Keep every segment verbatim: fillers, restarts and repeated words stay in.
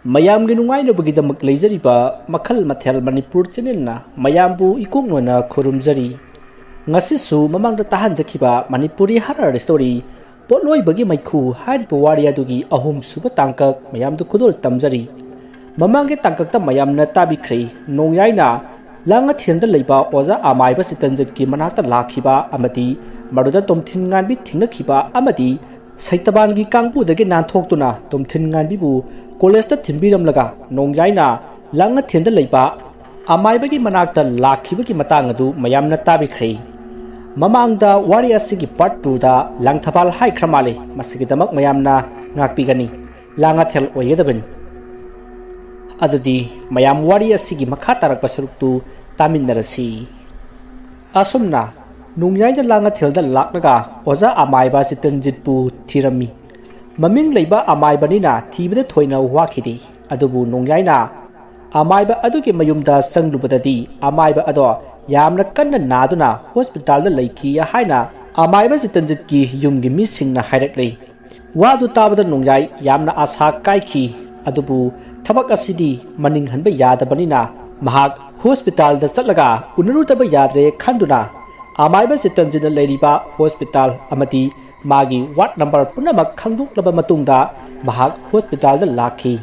ꯃꯌꯥꯝꯒꯤ ꯅꯨꯡꯉꯥꯏꯅꯕꯒꯤꯗꯃꯛ ꯂꯩꯖꯔꯤꯕ ꯃꯈꯜ ꯃꯊꯦꯜ ꯃꯅꯤꯄꯨꯔ ꯆꯦꯅꯦꯜꯅ ꯃꯌꯥꯝꯕꯨ ꯏꯀꯣꯛ ꯅꯣꯟꯅ ꯈꯨꯔꯨꯝꯖꯔꯤ꯫ ꯉꯁꯤꯁꯨ ꯃꯃꯥꯡꯗ ꯇꯥꯍꯟꯖꯈꯤꯕ ꯃꯅꯤꯄꯨꯔꯤ ꯍꯔꯔ ꯁ꯭ꯇꯣꯔꯤ ꯄꯣꯠꯂꯣꯏꯕꯒꯤ ꯃꯩꯈꯨ ꯍꯥꯏꯔꯤꯕ ꯋꯥꯔꯤ ꯑꯗꯨꯒꯤ ꯑꯍꯨꯝꯁꯨꯕ ꯇꯥꯡꯀꯛ ꯃꯌꯥꯝꯗ ꯈꯨꯗꯣꯜ ꯇꯝꯖꯔꯤ꯫ ꯃꯃꯥꯡꯒꯤ ꯇꯥꯡꯀꯛꯇ ꯃꯌꯥꯝꯅ ꯇꯥꯕꯤꯈ꯭ꯔꯦ, ꯅꯣꯡꯌꯥꯏꯅ ꯂꯥꯡꯉꯊꯦꯜꯗ ꯂꯩꯕ ꯑꯣꯖꯥ ꯑꯃꯥꯏꯕ ꯆꯤꯇꯟꯖꯤꯠꯀꯤ ꯃꯅꯥꯛꯇ ꯂꯥꯛꯈꯤꯕ ꯑꯃꯗꯤ ꯃꯗꯨꯗ ꯇꯣꯝꯊꯤꯟ ꯉꯥꯟꯕꯤ ꯊꯦꯡꯅꯈꯤꯕ ꯑꯃꯗꯤ ꯁꯩꯇꯕꯥꯟꯒꯤ ꯀꯥꯡꯕꯨꯗꯒꯤ ꯅꯥꯟꯊꯣꯛꯇꯨꯅ ꯇꯣꯝꯊꯤꯟ ꯉꯥꯟꯕꯤꯕꯨ ꯀꯣꯂꯦꯖꯇ ꯊꯤꯟꯕꯤꯔꯝꯂꯒ ꯅꯣꯡꯌꯥꯏꯅ ꯂꯥꯡꯉꯊꯦꯜꯗ ꯂꯩꯕ ꯑꯃꯥꯏꯕꯒꯤ ꯃꯅꯥꯛꯇ ꯂꯥꯛꯈꯤꯕꯒꯤ ꯃꯇꯥꯡ ꯑꯗꯨ ꯃꯌꯥꯝꯅ ꯇꯥꯕꯤꯈ꯭ꯔꯦ꯫ ꯃꯃꯥꯡꯗ ꯋꯥꯔꯤ ꯑꯁꯤꯒꯤ ꯄꯥꯔꯠ ꯇꯨꯗ ꯂꯥꯡꯊꯕꯥꯜ ꯍꯥꯏꯈ꯭ꯔ ꯃꯥꯜꯂꯤ꯫ ꯃꯁꯤꯒꯤꯗꯃꯛ ꯃꯌꯥꯝꯅ ꯉꯥꯛꯄꯤꯒꯅꯤ꯫ ꯂꯥꯡꯉꯊꯦꯜ ꯑꯣꯏꯒꯗꯕꯅꯤ꯫ ꯑꯗꯨꯗꯤ ꯃꯌꯥꯝ ꯋꯥꯔꯤ ꯑꯁꯤꯒꯤ ꯃꯈꯥ ꯇꯥꯔꯛꯄ ꯁꯔꯨꯛꯇꯨ ꯇꯥꯃꯤꯟꯅꯔꯁꯤ꯫ ꯑꯁꯨꯝꯅ ꯅꯣꯡꯌꯥꯏꯗ ꯂꯥꯡꯉꯊꯦꯜꯗ ꯂꯥꯛꯂꯒ ꯑꯣꯖꯥ ꯑꯃꯥꯏꯕ ꯆꯤꯇꯟꯖꯤꯠꯄꯨ ꯊꯤꯔꯝꯃꯤ꯫ ꯃꯃꯤꯡ ꯂꯩꯕ ꯑꯃꯥꯏꯕꯅꯤꯅ ꯊꯤꯕꯗ ꯊꯣꯏꯅ ꯋꯥꯈꯤꯗꯦ꯫ ꯑꯗꯨꯕꯨ ꯅꯣꯡꯌꯥꯏꯅ ꯑꯃꯥꯏꯕ ꯑꯗꯨꯒꯤ ꯃꯌꯨꯝꯗ ꯆꯪꯂꯨꯕꯗꯗꯤ ꯑꯃꯥꯏꯕ ꯑꯗꯣ ꯌꯥꯝꯅ ꯀꯟꯅ ꯅꯥꯗꯨꯅ ꯍꯣꯁꯄꯤꯇꯥꯜꯗ ꯂꯩꯈꯤ ꯍꯥꯏꯅ ꯑꯃꯥꯏꯕ ꯆꯤꯇꯟꯖꯤꯠꯀꯤ ꯌꯨꯝꯒꯤ ꯃꯤꯁꯤꯡꯅ ꯍꯥꯏꯔꯛꯂꯤ꯫ ꯋꯥꯗꯨ ꯇꯥꯕꯗ ꯅꯣꯡꯌꯥꯏ ꯌꯥꯝꯅ ꯑꯥꯁꯥ ꯀꯥꯏꯈꯤ꯫ ꯑꯗꯨꯕꯨ ꯊꯕꯛ ꯑꯁꯤꯗꯤ ꯃꯅꯤꯡ ꯍꯟꯕ ꯌꯥꯗꯕꯅꯤꯅ ꯃꯍꯥꯛ ꯍꯣꯁꯄꯤꯇꯥꯜꯗ ꯆꯠꯂꯒ ꯎꯅꯔꯨꯗꯕ ꯌꯥꯗ꯭ꯔꯦ ꯈꯟꯗꯨꯅ ꯑꯃꯥꯏꯕ ꯆꯤꯇꯟꯖꯤꯠꯅ ꯂꯩꯔꯤꯕ ꯍꯣꯁꯄꯤꯇꯥꯜ ꯑꯃꯗꯤ ꯃꯥꯒꯤ ꯋꯥꯔꯗ ꯅꯝꯕꯔ ꯄꯨꯝꯅꯃꯛ ꯈꯪꯗꯣꯛꯂꯕ ꯃꯇꯨꯡꯗ ꯃꯍꯥꯛ ꯍꯣꯁꯄꯤꯇꯥꯜꯗ ꯂꯥꯛꯈꯤ꯫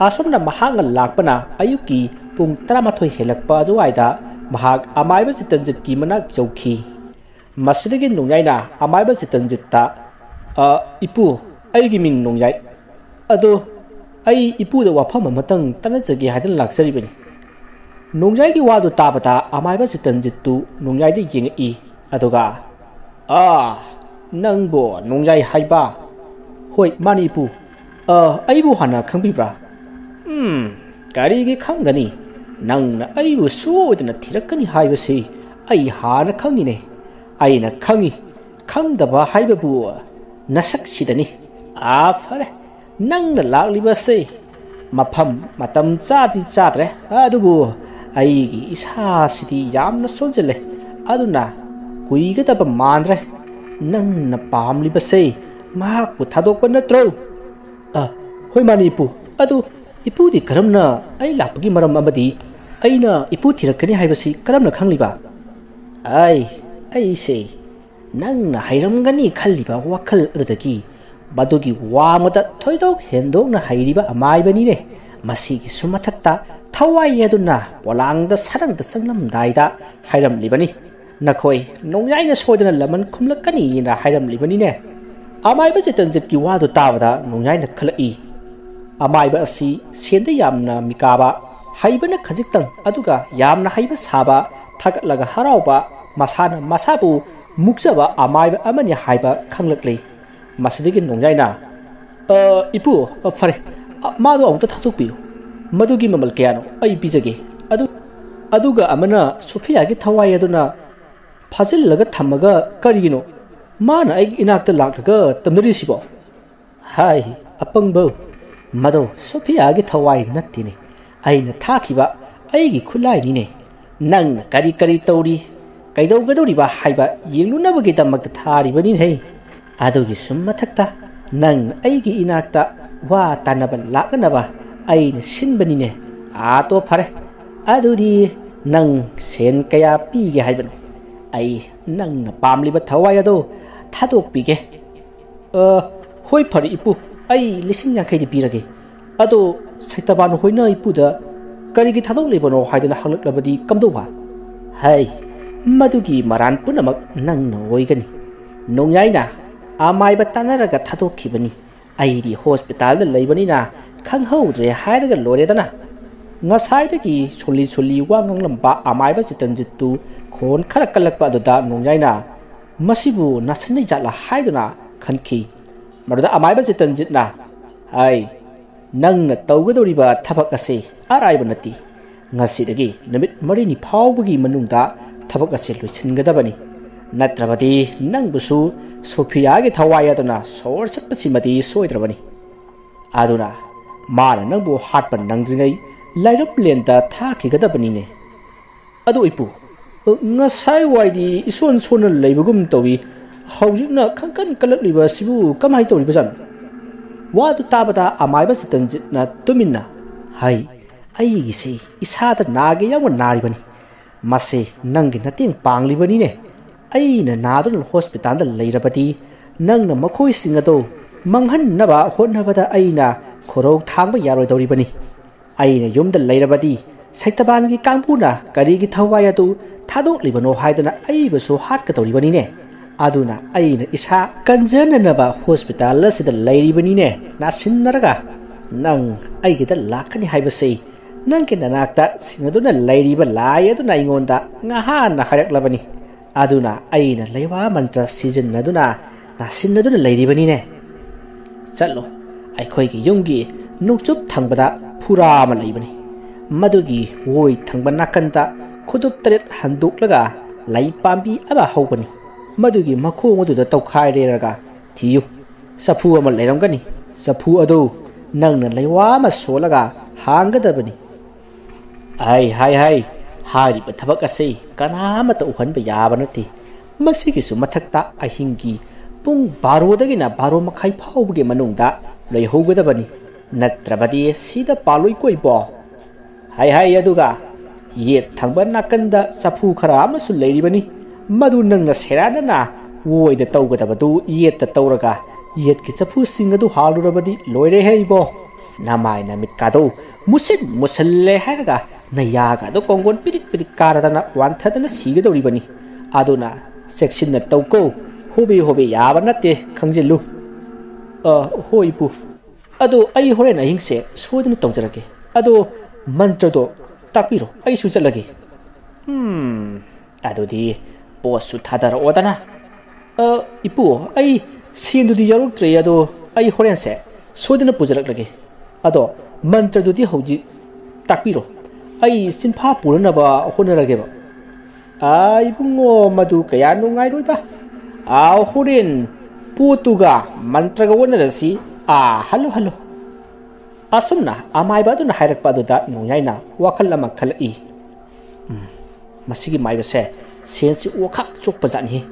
ꯑꯁꯨꯝꯅ ꯃꯍꯥꯛꯅ ꯂꯥꯛꯄꯅ ꯑꯌꯨꯛꯀꯤ ꯄꯨꯡ ꯇꯔꯥꯃꯥꯊꯣꯏ ꯍꯦꯜꯂꯛꯄ ꯑꯗꯨꯋꯥꯏꯗ ꯃꯍꯥꯛ ꯑꯃꯥꯏꯕ ꯆꯤꯇꯟꯖꯤꯠꯀꯤ ꯃꯅꯥꯛ ꯌꯧꯈꯤ꯫ ꯃꯁꯤꯗꯒꯤ ꯅꯣꯡꯌꯥꯏꯅ ꯑꯃꯥꯏꯕ ꯆꯤꯇꯟꯖꯤꯠꯇ, "ꯑ, ꯏꯄꯨ, ꯑꯩꯒꯤ ꯃꯤꯡ ꯅꯣꯡꯌꯥꯏ꯫ ꯑꯗꯣ ꯑꯩ ꯏꯄꯨꯗ ꯋꯥꯐꯝ ꯑꯃꯇꯪ ꯇꯥꯟꯅꯖꯒꯦ ꯍꯥꯏꯗꯨꯅ ꯂꯥꯛꯆꯔꯤꯕꯅꯤ꯫" ꯅꯣꯡꯌꯥꯏꯒꯤ ꯋꯥꯗꯨ ꯇꯥꯕꯗ ꯑꯃꯥꯏꯕ ꯆꯤꯇꯟꯖꯤꯠꯇꯨ ꯅꯣꯡꯌꯥꯏꯗ ꯌꯦꯡꯉꯛꯏ꯫ ꯑꯗꯨꯒ, "ꯑꯥ, ꯅꯪꯕꯨ ꯅꯣꯡꯌꯥꯏ ꯍꯥꯏꯕ?" "ꯍꯣꯏ, ꯃꯥꯅꯤ ꯏꯄꯨ꯫ ꯑ, ꯑꯩꯕꯨ ꯍꯥꯟꯅ ꯈꯪꯕꯤꯕ꯭ꯔꯥ?" "ꯎꯝ, ꯀꯔꯤꯒꯤ ꯈꯪꯒꯅꯤ? ꯅꯪꯅ ꯑꯩꯕꯨ ꯁꯣꯏꯗꯅ ꯊꯤꯔꯛꯀꯅꯤ ꯍꯥꯏꯕꯁꯤ ꯑꯩ ꯍꯥꯟꯅ ꯈꯪꯉꯤꯅꯦ꯫" "ꯑꯩꯅ ꯈꯪꯉꯤ꯫ ꯈꯪꯗꯕ ꯍꯥꯏꯕꯕꯨ ꯅꯁꯛꯁꯤꯗꯅꯤ꯫" "ꯑꯥ, ꯐꯔꯦ, ꯅꯪꯅ ꯂꯥꯛꯂꯤꯕꯁꯦ ꯃꯐꯝ ꯃꯇꯝ ꯆꯥꯗꯤ ꯆꯥꯗ꯭ꯔꯦ, ꯑꯗꯨꯕꯨ ꯑꯩꯒꯤ ꯏꯁꯥꯁꯤꯗꯤ ꯌꯥꯝꯅ ꯁꯣꯟꯖꯜꯂꯦ, ꯑꯗꯨꯅ ꯀꯨꯏꯒꯗꯕ ꯃꯥꯟꯗ꯭ꯔꯦ꯫ ꯅꯪꯅ ꯄꯥꯝꯂꯤꯕꯁꯦ ꯃꯍꯥꯛꯄꯨ ꯊꯥꯗꯣꯛꯄ ꯅꯠꯇ꯭ꯔꯣ?" "ꯑ, ꯍꯣꯏ, ꯃꯥꯅꯤ ꯏꯄꯨ꯫ ꯑꯗꯨ ꯏꯄꯨꯗꯤ ꯀꯔꯝꯅ ꯑꯩ ꯂꯥꯛꯄꯒꯤ ꯃꯔꯝ ꯑꯃꯗꯤ ꯑꯩꯅ ꯏꯄꯨ ꯊꯤꯔꯛꯀꯅꯤ ꯍꯥꯏꯕꯁꯤ ꯀꯔꯝꯅ ꯈꯪꯂꯤꯕ? ꯑꯩ, ꯑꯩꯁꯦ ꯅꯪꯅ ꯍꯩꯔꯝꯒꯅꯤ ꯈꯜꯂꯤꯕ ꯋꯥꯈꯜ ꯑꯗꯨꯗꯒꯤ ꯃꯗꯨꯒꯤ ꯋꯥꯡꯃꯗ ꯊꯣꯏꯗꯣꯛ ꯍꯦꯟꯗꯣꯛꯅ ꯍꯩꯔꯤꯕ ꯑꯃꯥꯏꯕꯅꯤꯅꯦ꯫ ꯃꯁꯤꯒꯤꯁꯨ ꯃꯊꯛꯇ ꯊꯋꯥꯏ ꯑꯗꯨꯅ ꯄꯣꯂꯥꯡꯗ ꯁꯔꯪꯗ ꯆꯪꯂꯝꯗꯥꯏꯗ ꯍꯥꯏꯔꯝꯂꯤꯕꯅꯤ꯫ ꯅꯈꯣꯏ ꯅꯣꯡꯌꯥꯏꯅ ꯁꯣꯏꯗꯅ ꯂꯃꯟ ꯈꯨꯝꯂꯛꯀꯅꯤꯅ ꯍꯥꯏꯔꯝꯂꯤꯕꯅꯤꯅꯦ꯫ ꯑꯃꯥꯏꯕ ꯆꯤꯇꯟꯖꯤꯠꯀꯤ ꯋꯥꯗꯨ ꯇꯥꯕꯗ ꯅꯣꯡꯌꯥꯏꯅ ꯈꯜꯂꯛꯏ꯫ ꯑꯃꯥꯏꯕ ꯑꯁꯤ ꯁꯦꯟꯗ ꯌꯥꯝꯅ ꯃꯤꯀꯥꯕ, ꯍꯩꯕꯅ ꯈꯖꯤꯛꯇꯪ ꯑꯗꯨꯒ ꯌꯥꯝꯅ ꯍꯩꯕ ꯁꯥꯕ, ꯊꯥꯒꯠꯂꯒ ꯍꯔꯥꯎꯕ, ꯃꯁꯥꯅ ꯃꯁꯥꯕꯨ ꯃꯨꯛꯆꯕ ꯑꯃꯥꯏꯕ ꯑꯃꯅꯤ ꯍꯥꯏꯕ ꯈꯪꯂꯛꯂꯤ꯫ ꯃꯁꯤꯗꯒꯤ ꯅꯣꯡꯌꯥꯏꯅ, "ꯑ, ꯏꯄꯨ, ꯑ, ꯐꯔꯦ, ꯑ, ꯃꯥꯗꯣ ꯑꯃꯨꯛꯇ ꯊꯥꯗꯣꯛꯄꯤꯌꯨ꯫ ꯃꯗꯨꯒꯤ ꯃꯃꯜ ꯀꯌꯥꯅꯣ ꯑꯩ ꯄꯤꯖꯒꯦ꯫ ꯑꯗꯨ, ꯑꯗꯨꯒ ꯑꯃꯅ ꯁꯣꯐꯤꯌꯥꯒꯤ ꯊꯋꯥꯏ ꯑꯗꯨꯅ ꯐꯥꯖꯤꯜꯂꯒ ꯊꯝꯃꯒ ꯀꯔꯤꯒꯤꯅꯣ ꯃꯥꯅ ꯑꯩꯒꯤ ꯏꯅꯥꯛꯇ ꯂꯥꯛꯂꯒ ꯇꯝꯅꯔꯤꯁꯤꯕꯣ?" ꯍꯥꯏ, ꯑꯄꯪꯕꯧ, ꯃꯗꯣ ꯁꯣꯐꯤꯌꯥꯒꯤ ꯊꯋꯥꯏ ꯅꯠꯇꯦꯅꯦ꯫ ꯑꯩꯅ ꯊꯥꯈꯤꯕ ꯑꯩꯒꯤ ꯈꯨꯠꯂꯥꯏꯅꯤꯅꯦ꯫ ꯅꯪꯅ ꯀꯔꯤ ꯀꯔꯤ ꯇꯧꯔꯤ, ꯀꯩꯗꯧꯒꯗꯧꯔꯤꯕ ꯍꯥꯏꯕ ꯌꯦꯡꯂꯨꯅꯕꯒꯤꯗꯃꯛꯇ ꯊꯥꯔꯤꯕꯅꯤꯅꯦ꯫ ꯑꯗꯨꯒꯤꯁꯨ ꯃꯊꯛꯇ ꯅꯪꯅ ꯑꯩꯒꯤ ꯏꯅꯥꯛꯇ ꯋꯥ ꯇꯥꯅꯕ ꯂꯥꯛꯅꯅꯕ ꯑꯩꯅ ꯁꯤꯟꯕꯅꯤꯅꯦ꯫ ꯑꯥ, ꯇꯣ, ꯐꯔꯦ꯫ ꯑꯗꯨꯗꯤ ꯅꯪ ꯁꯦꯟ ꯀꯌꯥ ꯄꯤꯒꯦ ꯍꯥꯏꯕꯅꯣ? ꯑꯩ ꯅꯪꯅ ꯄꯥꯝꯂꯤꯕ ꯊꯋꯥꯏ ꯑꯗꯣ ꯊꯥꯗꯣꯛꯄꯤꯒꯦ꯫ ꯑ, ꯍꯣꯏ, ꯐꯔꯦ ꯏꯄꯨ, ꯑꯩ ꯂꯤꯁꯤꯡ ꯌꯥꯡꯈꯩꯗꯤ ꯄꯤꯔꯒꯦ꯫ ꯑꯗꯣ ꯁꯩꯇꯕꯥꯟ ꯍꯣꯏꯅ ꯏꯄꯨꯗ ꯀꯔꯤꯒꯤ ꯊꯥꯗꯣꯛꯂꯤꯕꯅꯣ ꯍꯥꯏꯗꯅ ꯍꯪꯂꯛꯂꯕꯗꯤ ꯀꯝꯗꯧꯕ? ꯍꯩ, ꯃꯗꯨꯒꯤ ꯃꯔꯥꯟ ꯄꯨꯝꯅꯃꯛ ꯅꯪꯅ ꯑꯣꯏꯒꯅꯤ꯫ ꯅꯣꯡꯌꯥꯏꯅ ꯑꯃꯥꯏꯕ ꯇꯥꯟꯅꯔꯒ ꯊꯥꯗꯣꯛꯈꯤꯕꯅꯤ꯫ ꯑꯩꯗꯤ ꯍꯣꯁꯄꯤꯇꯥꯜꯗ ꯂꯩꯕꯅꯤꯅ ꯈꯪꯍꯧꯗ꯭ꯔꯦ ꯍꯥꯏꯔꯒ ꯂꯣꯏꯔꯦꯗꯅ꯫ ꯉꯁꯥꯏꯗꯒꯤ ꯁꯣꯜꯂꯤ ꯁꯣꯜꯂꯤ ꯋꯥ ꯉꯥꯡꯂꯝꯕ ꯑꯃꯥꯏꯕ ꯆꯤꯇꯟꯖꯤꯠꯇꯨ ꯈꯣꯟ ꯈꯔ ꯀꯜꯂꯛꯄ ꯑꯗꯨꯗ ꯅꯣꯡꯌꯥꯏꯅ ꯃꯁꯤꯕꯨ ꯅꯥꯁꯤꯟꯅꯩ ꯖꯥꯠꯂꯥ ꯍꯥꯏꯗꯨꯅ ꯈꯟꯈꯤ꯫ ꯃꯗꯨꯗ ꯑꯃꯥꯏꯕ ꯆꯤꯇꯟꯖꯤꯠꯅ, "ꯍꯥꯏ, ꯅꯪꯅ ꯇꯧꯒꯗꯧꯔꯤꯕ ꯊꯕꯛ ꯑꯁꯤ ꯑꯔꯥꯏꯕ ꯅꯠꯇꯦ꯫ ꯉꯁꯤꯗꯒꯤ ꯅꯨꯃꯤꯠ ꯃꯔꯤꯅꯤ ꯐꯥꯎꯕꯒꯤ ꯃꯅꯨꯡꯗ ꯊꯕꯛ ꯑꯁꯤ ꯂꯣꯏꯁꯤꯟꯒꯗꯕꯅꯤ꯫ ꯅꯠꯇ꯭ꯔꯕꯗꯤ ꯅꯪꯕꯨꯁꯨ ꯁꯣꯐꯤꯌꯥꯒꯤ ꯊꯋꯥꯏ ꯑꯗꯨꯅ ꯁꯣꯔ ꯆꯠꯄꯁꯤꯃꯗꯤ ꯁꯣꯏꯗ꯭ꯔꯕꯅꯤ꯫ ꯑꯗꯨꯅ ꯃꯥꯅ ꯅꯪꯕꯨ ꯍꯥꯠꯄ ꯅꯪꯗ꯭ꯔꯤꯉꯩ ꯂꯥꯏꯔꯝꯂꯦꯟꯗ ꯊꯥꯈꯤꯒꯗꯕꯅꯤꯅꯦ꯫ ꯑꯗꯨ ꯏꯄꯨ, ꯉꯁꯥꯏ ꯋꯥꯏꯗꯤ ꯏꯁꯣꯟ ꯁꯣꯟꯅ ꯂꯩꯕꯒꯨꯝ ꯇꯧꯏ, ꯍꯧꯖꯤꯛꯅ ꯈꯪꯀꯟ ꯀꯜꯂꯛꯂꯤꯕ ꯑꯁꯤꯕꯨ ꯀꯃꯥꯏꯅ ꯇꯧꯔꯤꯕꯖꯥꯠꯅꯣ?" ꯋꯥꯗꯨ ꯇꯥꯕꯗ ꯑꯃꯥꯏꯕ ꯆꯤꯇꯟꯖꯤꯠꯅ ꯇꯨꯃꯤꯟꯅ, "ꯍꯩ, ꯑꯩꯒꯤꯁꯤ ꯏꯁꯥꯗ ꯅꯥꯒꯦ ꯌꯥꯎꯅ ꯅꯥꯔꯤꯕꯅꯤ꯫ ꯃꯁꯤ ꯅꯪꯒꯤ ꯅꯇꯦꯡ ꯄꯥꯡꯂꯤꯕꯅꯤꯅꯦ꯫ ꯑꯩꯅ ꯅꯥꯗꯨꯅ ꯍꯣꯁꯄꯤꯇꯥꯜꯗ ꯂꯩꯔꯕꯗꯤ ꯅꯪꯅ ꯃꯈꯣꯏꯁꯤꯡ ꯑꯗꯨ ꯃꯥꯡꯍꯟꯅꯕ ꯍꯣꯠꯅꯕꯗ ꯑꯩꯅ ꯈꯨꯔꯧ ꯊꯥꯡꯕ ꯌꯥꯔꯣꯏꯗꯧꯔꯤꯕꯅꯤ꯫ ꯑꯩꯅ ꯌꯨꯝꯗ ꯂꯩꯔꯕꯗꯤ ꯁꯩꯇꯕꯥꯟꯒꯤ ꯀꯥꯡꯕꯨꯅ ꯀꯔꯤꯒꯤ ꯊꯋꯥꯏ ꯑꯗꯨ ꯊꯥꯗꯣꯛꯂꯤꯕꯅꯣ ꯍꯥꯏꯗꯅ ꯑꯩꯕꯨꯁꯨ ꯍꯥꯠꯀꯗꯧꯔꯤꯕꯅꯤꯅꯦ꯫ ꯑꯗꯨꯅ ꯑꯩꯅ ꯏꯁꯥ ꯀꯟꯖꯅꯅꯕ ꯍꯣꯁꯄꯤꯇꯥꯜ ꯑꯁꯤꯗ ꯂꯩꯔꯤꯕꯅꯤꯅꯦ꯫ ꯅꯥꯁꯤꯟꯅꯔꯒ ꯅꯪ ꯑꯩꯒꯤꯗ ꯂꯥꯛꯀꯅꯤ ꯍꯥꯏꯕꯁꯤ ꯅꯪꯒꯤ ꯅꯅꯥꯛꯇ ꯁꯤꯟꯅꯗꯨꯅ ꯂꯩꯔꯤꯕ ꯂꯥꯏ ꯑꯗꯨꯅ ꯑꯩꯉꯣꯟꯗ ꯉꯍꯥꯟꯅ ꯍꯥꯏꯔꯛꯂꯕꯅꯤ꯫ ꯑꯗꯨꯅ ꯑꯩꯅ ꯂꯩꯋꯥ ꯃꯟꯇ꯭ꯔ ꯁꯤꯖꯤꯟꯅꯗꯨꯅ ꯅꯥꯁꯤꯟꯅꯗꯨꯅ ꯂꯩꯔꯤꯕꯅꯤꯅꯦ꯫ ꯆꯠꯂꯣ, ꯑꯩꯈꯣꯏꯒꯤ ꯌꯨꯝꯒꯤ ꯅꯣꯡꯆꯨꯞ ꯊꯪꯕꯗ ꯐꯨꯔꯥ ꯑꯃ ꯂꯩꯕꯅꯤ꯫ ꯃꯗꯨꯒꯤ ꯑꯣꯏ ꯊꯪꯕ ꯅꯥꯀꯟꯗ ꯈꯨꯗꯨꯞ ꯇꯔꯦꯠ ꯍꯟꯗꯣꯛꯂꯒ ꯂꯩ ꯄꯥꯝꯕꯤ ꯑꯃ ꯍꯧꯕꯅꯤ꯫ ꯃꯗꯨꯒꯤ ꯃꯈꯣꯡ ꯑꯗꯨꯗ ꯇꯧꯈꯥꯏꯔꯦꯔꯒ ꯊꯤꯌꯨ꯫ ꯆꯐꯨ ꯑꯃ ꯂꯩꯔꯝꯒꯅꯤ꯫ ꯆꯐꯨ ꯑꯗꯨ ꯅꯪꯅ ꯂꯩꯋꯥ ꯑꯃ ꯁꯣꯜꯂꯒ ꯍꯥꯡꯒꯗꯕꯅꯤ꯫ ꯍꯥꯏ, ꯍꯥꯏ, ꯍꯥꯏ, ꯍꯥꯏꯔꯤꯕ ꯊꯕꯛ ꯑꯁꯤ ꯀꯅꯥ ꯑꯃꯠꯇ ꯎꯍꯟꯕ ꯌꯥꯕ ꯅꯠꯇꯦ꯫ ꯃꯁꯤꯒꯤꯁꯨ ꯃꯊꯛꯇ ꯑꯍꯤꯡꯒꯤ ꯄꯨꯡ ꯕꯥꯔꯣꯗꯒꯤꯅ ꯕꯥꯔꯣ ꯃꯈꯥꯏ ꯐꯥꯎꯕꯒꯤ ꯃꯅꯨꯡꯗ ꯂꯣꯏꯍꯧꯒꯗꯕꯅꯤ꯫ ꯅꯠꯇ꯭ꯔꯕꯗꯤ ꯁꯤꯗ ꯄꯥꯜꯂꯣꯏꯀꯣ ꯏꯕꯣ꯫ ꯍꯥꯏ, ꯍꯥꯏ, ꯑꯗꯨꯒ ꯌꯦꯠ ꯊꯪꯕ ꯅꯥꯀꯟꯗ ꯆꯐꯨ ꯈꯔ ꯑꯃꯁꯨ ꯂꯩꯔꯤꯕꯅꯤ꯫ ꯃꯗꯨ ꯅꯪꯅ ꯁꯦꯔꯥꯟꯅꯅ ꯑꯣꯏꯗ ꯇꯧꯒꯗꯕꯗꯨ ꯌꯦꯠꯇ ꯇꯧꯔꯒ ꯌꯦꯠꯀꯤ ꯆꯐꯨꯁꯤꯡ ꯑꯗꯨ ꯍꯥꯜꯂꯨꯔꯕꯗꯤ ꯂꯣꯏꯔꯦꯍꯦ ꯏꯕꯣ꯫ ꯅꯃꯥꯏ ꯅꯃꯤꯠꯀꯥꯗꯣ ꯃꯨꯁꯤꯟ ꯃꯨꯁꯤꯜꯂꯦ ꯍꯥꯏꯔꯒ ꯅꯌꯥꯒꯥꯗꯣ ꯀꯣꯡꯒꯣꯟ ꯄꯤꯔꯤꯛ ꯄꯤꯔꯤꯛ ꯀꯥꯔꯗꯅ ꯋꯥꯟꯊꯗꯅ ꯁꯤꯒꯗꯧꯔꯤꯕꯅꯤ꯫ ꯑꯗꯨꯅ ꯆꯦꯛꯁꯤꯟꯅ ꯇꯧꯀꯣ꯫ ꯍꯣꯕꯦ ꯍꯣꯕꯦ ꯌꯥꯕ ꯅꯠꯇꯦ, ꯈꯪꯖꯤꯜꯂꯨ꯫ ꯑ, ꯍꯣꯏ ꯏꯄꯨ꯫ ꯑꯗꯣ ꯑꯩ ꯍꯣꯔꯦꯟ ꯑꯍꯤꯡꯁꯦ ꯁꯣꯏꯗꯅ ꯇꯧꯖꯔꯒꯦ꯫ ꯑꯗꯣ ꯃꯟꯇ꯭ꯔꯗꯣ ꯇꯥꯛꯄꯤꯔꯣ, ꯑꯩꯁꯨ ꯆꯠꯂꯒꯦ꯫ ꯎꯝ, ꯑꯗꯨꯗꯤ ꯄꯣꯠꯁꯨ ꯊꯥꯗꯔꯛꯑꯣꯗꯅ꯫ ꯑ, ꯏꯄꯨ, ꯑꯩ ꯁꯦꯟꯗꯨꯗꯤ ꯌꯥꯎꯔꯛꯇ꯭ꯔꯦ, ꯑꯗꯣ ꯑꯩ ꯍꯣꯔꯦꯟꯁꯦ ꯁꯣꯏꯗꯅ ꯄꯨꯖꯔꯛꯂꯒꯦ꯫ ꯑꯗꯣ ꯃꯟꯇ꯭ꯔꯗꯨꯗꯤ ꯍꯧꯖꯤꯛ ꯇꯥꯛꯄꯤꯔꯣ, ꯑꯩ ꯆꯤꯟꯐꯥ ꯄꯨꯅꯅꯕ ꯍꯣꯠꯅꯔꯒꯦꯕ꯫ ꯑꯥ, ꯏꯕꯨꯡꯉꯣ, ꯃꯗꯨ ꯀꯌꯥ ꯅꯨꯡꯉꯥꯏꯔꯣꯏꯕ꯫ ꯑꯥ, ꯍꯣꯔꯦꯟ ꯄꯣꯠꯇꯨꯒ ꯃꯟꯇ꯭ꯔꯒ ꯑꯣꯟꯅꯔꯁꯤ꯫ ꯑꯥ, ꯍꯜꯂꯣ, ꯍꯜꯂꯣ꯫ ꯑꯁꯨꯝꯅ ꯑꯃꯥꯏꯕ ꯑꯗꯨꯅ ꯍꯥꯏꯔꯛꯄ ꯑꯗꯨꯗ ꯅꯣꯡꯌꯥꯏꯅ ꯋꯥꯈꯜ ꯑꯃ ꯈꯜꯂꯛꯏ꯫ "ꯎꯝ, ꯃꯁꯤꯒꯤ ꯃꯥꯏꯕꯁꯦ ꯁꯦꯟꯁꯤ ꯑꯣꯈꯥꯛ ꯆꯣꯛꯄ ꯖꯥꯠꯅꯤ꯫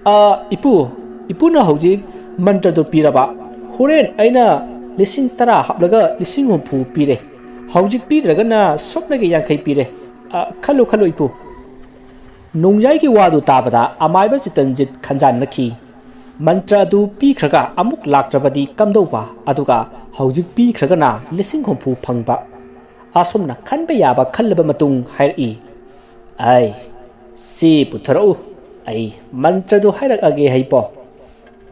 ꯑꯥ, ꯏꯄꯨ, ꯏꯄꯨꯅ ꯍꯧꯖꯤꯛ ꯃꯟꯇ꯭ꯔꯗꯨ ꯄꯤꯔꯕ? ꯍꯣꯔꯦꯟ ꯑꯩꯅ ꯂꯤꯁꯤꯡ ꯇꯔꯥ ꯍꯥꯞꯂꯒ ꯂꯤꯁꯤꯡ ꯍꯨꯝꯐꯨ ꯄꯤꯔꯦ꯫ ꯍꯧꯖꯤꯛ ꯄꯤꯗ꯭ꯔꯒꯅ ꯁꯣꯝꯗꯒꯤ ꯌꯥꯡꯈꯩ ꯄꯤꯔꯦ꯫ ꯑ, ꯈꯜꯂꯨ, ꯈꯜꯂꯨ, ꯏꯄꯨ꯫ ꯅꯣꯡꯌꯥꯏꯒꯤ ꯋꯥꯗꯨ ꯇꯥꯕꯗ ꯑꯃꯥꯏꯕ ꯆꯤꯇꯟꯖꯤꯠ ꯈꯟꯖꯥꯟꯅꯈꯤ꯫ ꯃꯟꯇ꯭ꯔ ꯑꯗꯨ ꯄꯤꯈ꯭ꯔꯒ ꯑꯃꯨꯛ ꯂꯥꯛꯇ꯭ꯔꯕꯗꯤ ꯀꯝꯗꯧꯕ, ꯑꯗꯨꯒ ꯍꯧꯖꯤꯛ ꯄꯤꯈ꯭ꯔꯒꯅ ꯂꯤꯁꯤꯡ ꯍꯨꯝꯐꯨ ꯐꯪꯕ꯫ ꯑꯁꯣꯝꯅ ꯈꯟꯕ ꯌꯥꯕ ꯈꯜꯂꯕ ꯃꯇꯨꯡ ꯍꯥꯏꯔꯛꯏ, "ꯑꯩ, ꯁꯤ ꯄꯨꯊꯔꯛꯎ, ꯑꯩ ꯃꯟꯇ꯭ꯔꯗꯨ ꯍꯥꯏꯔꯛꯑꯒꯦ ꯍꯩꯕꯣ꯫"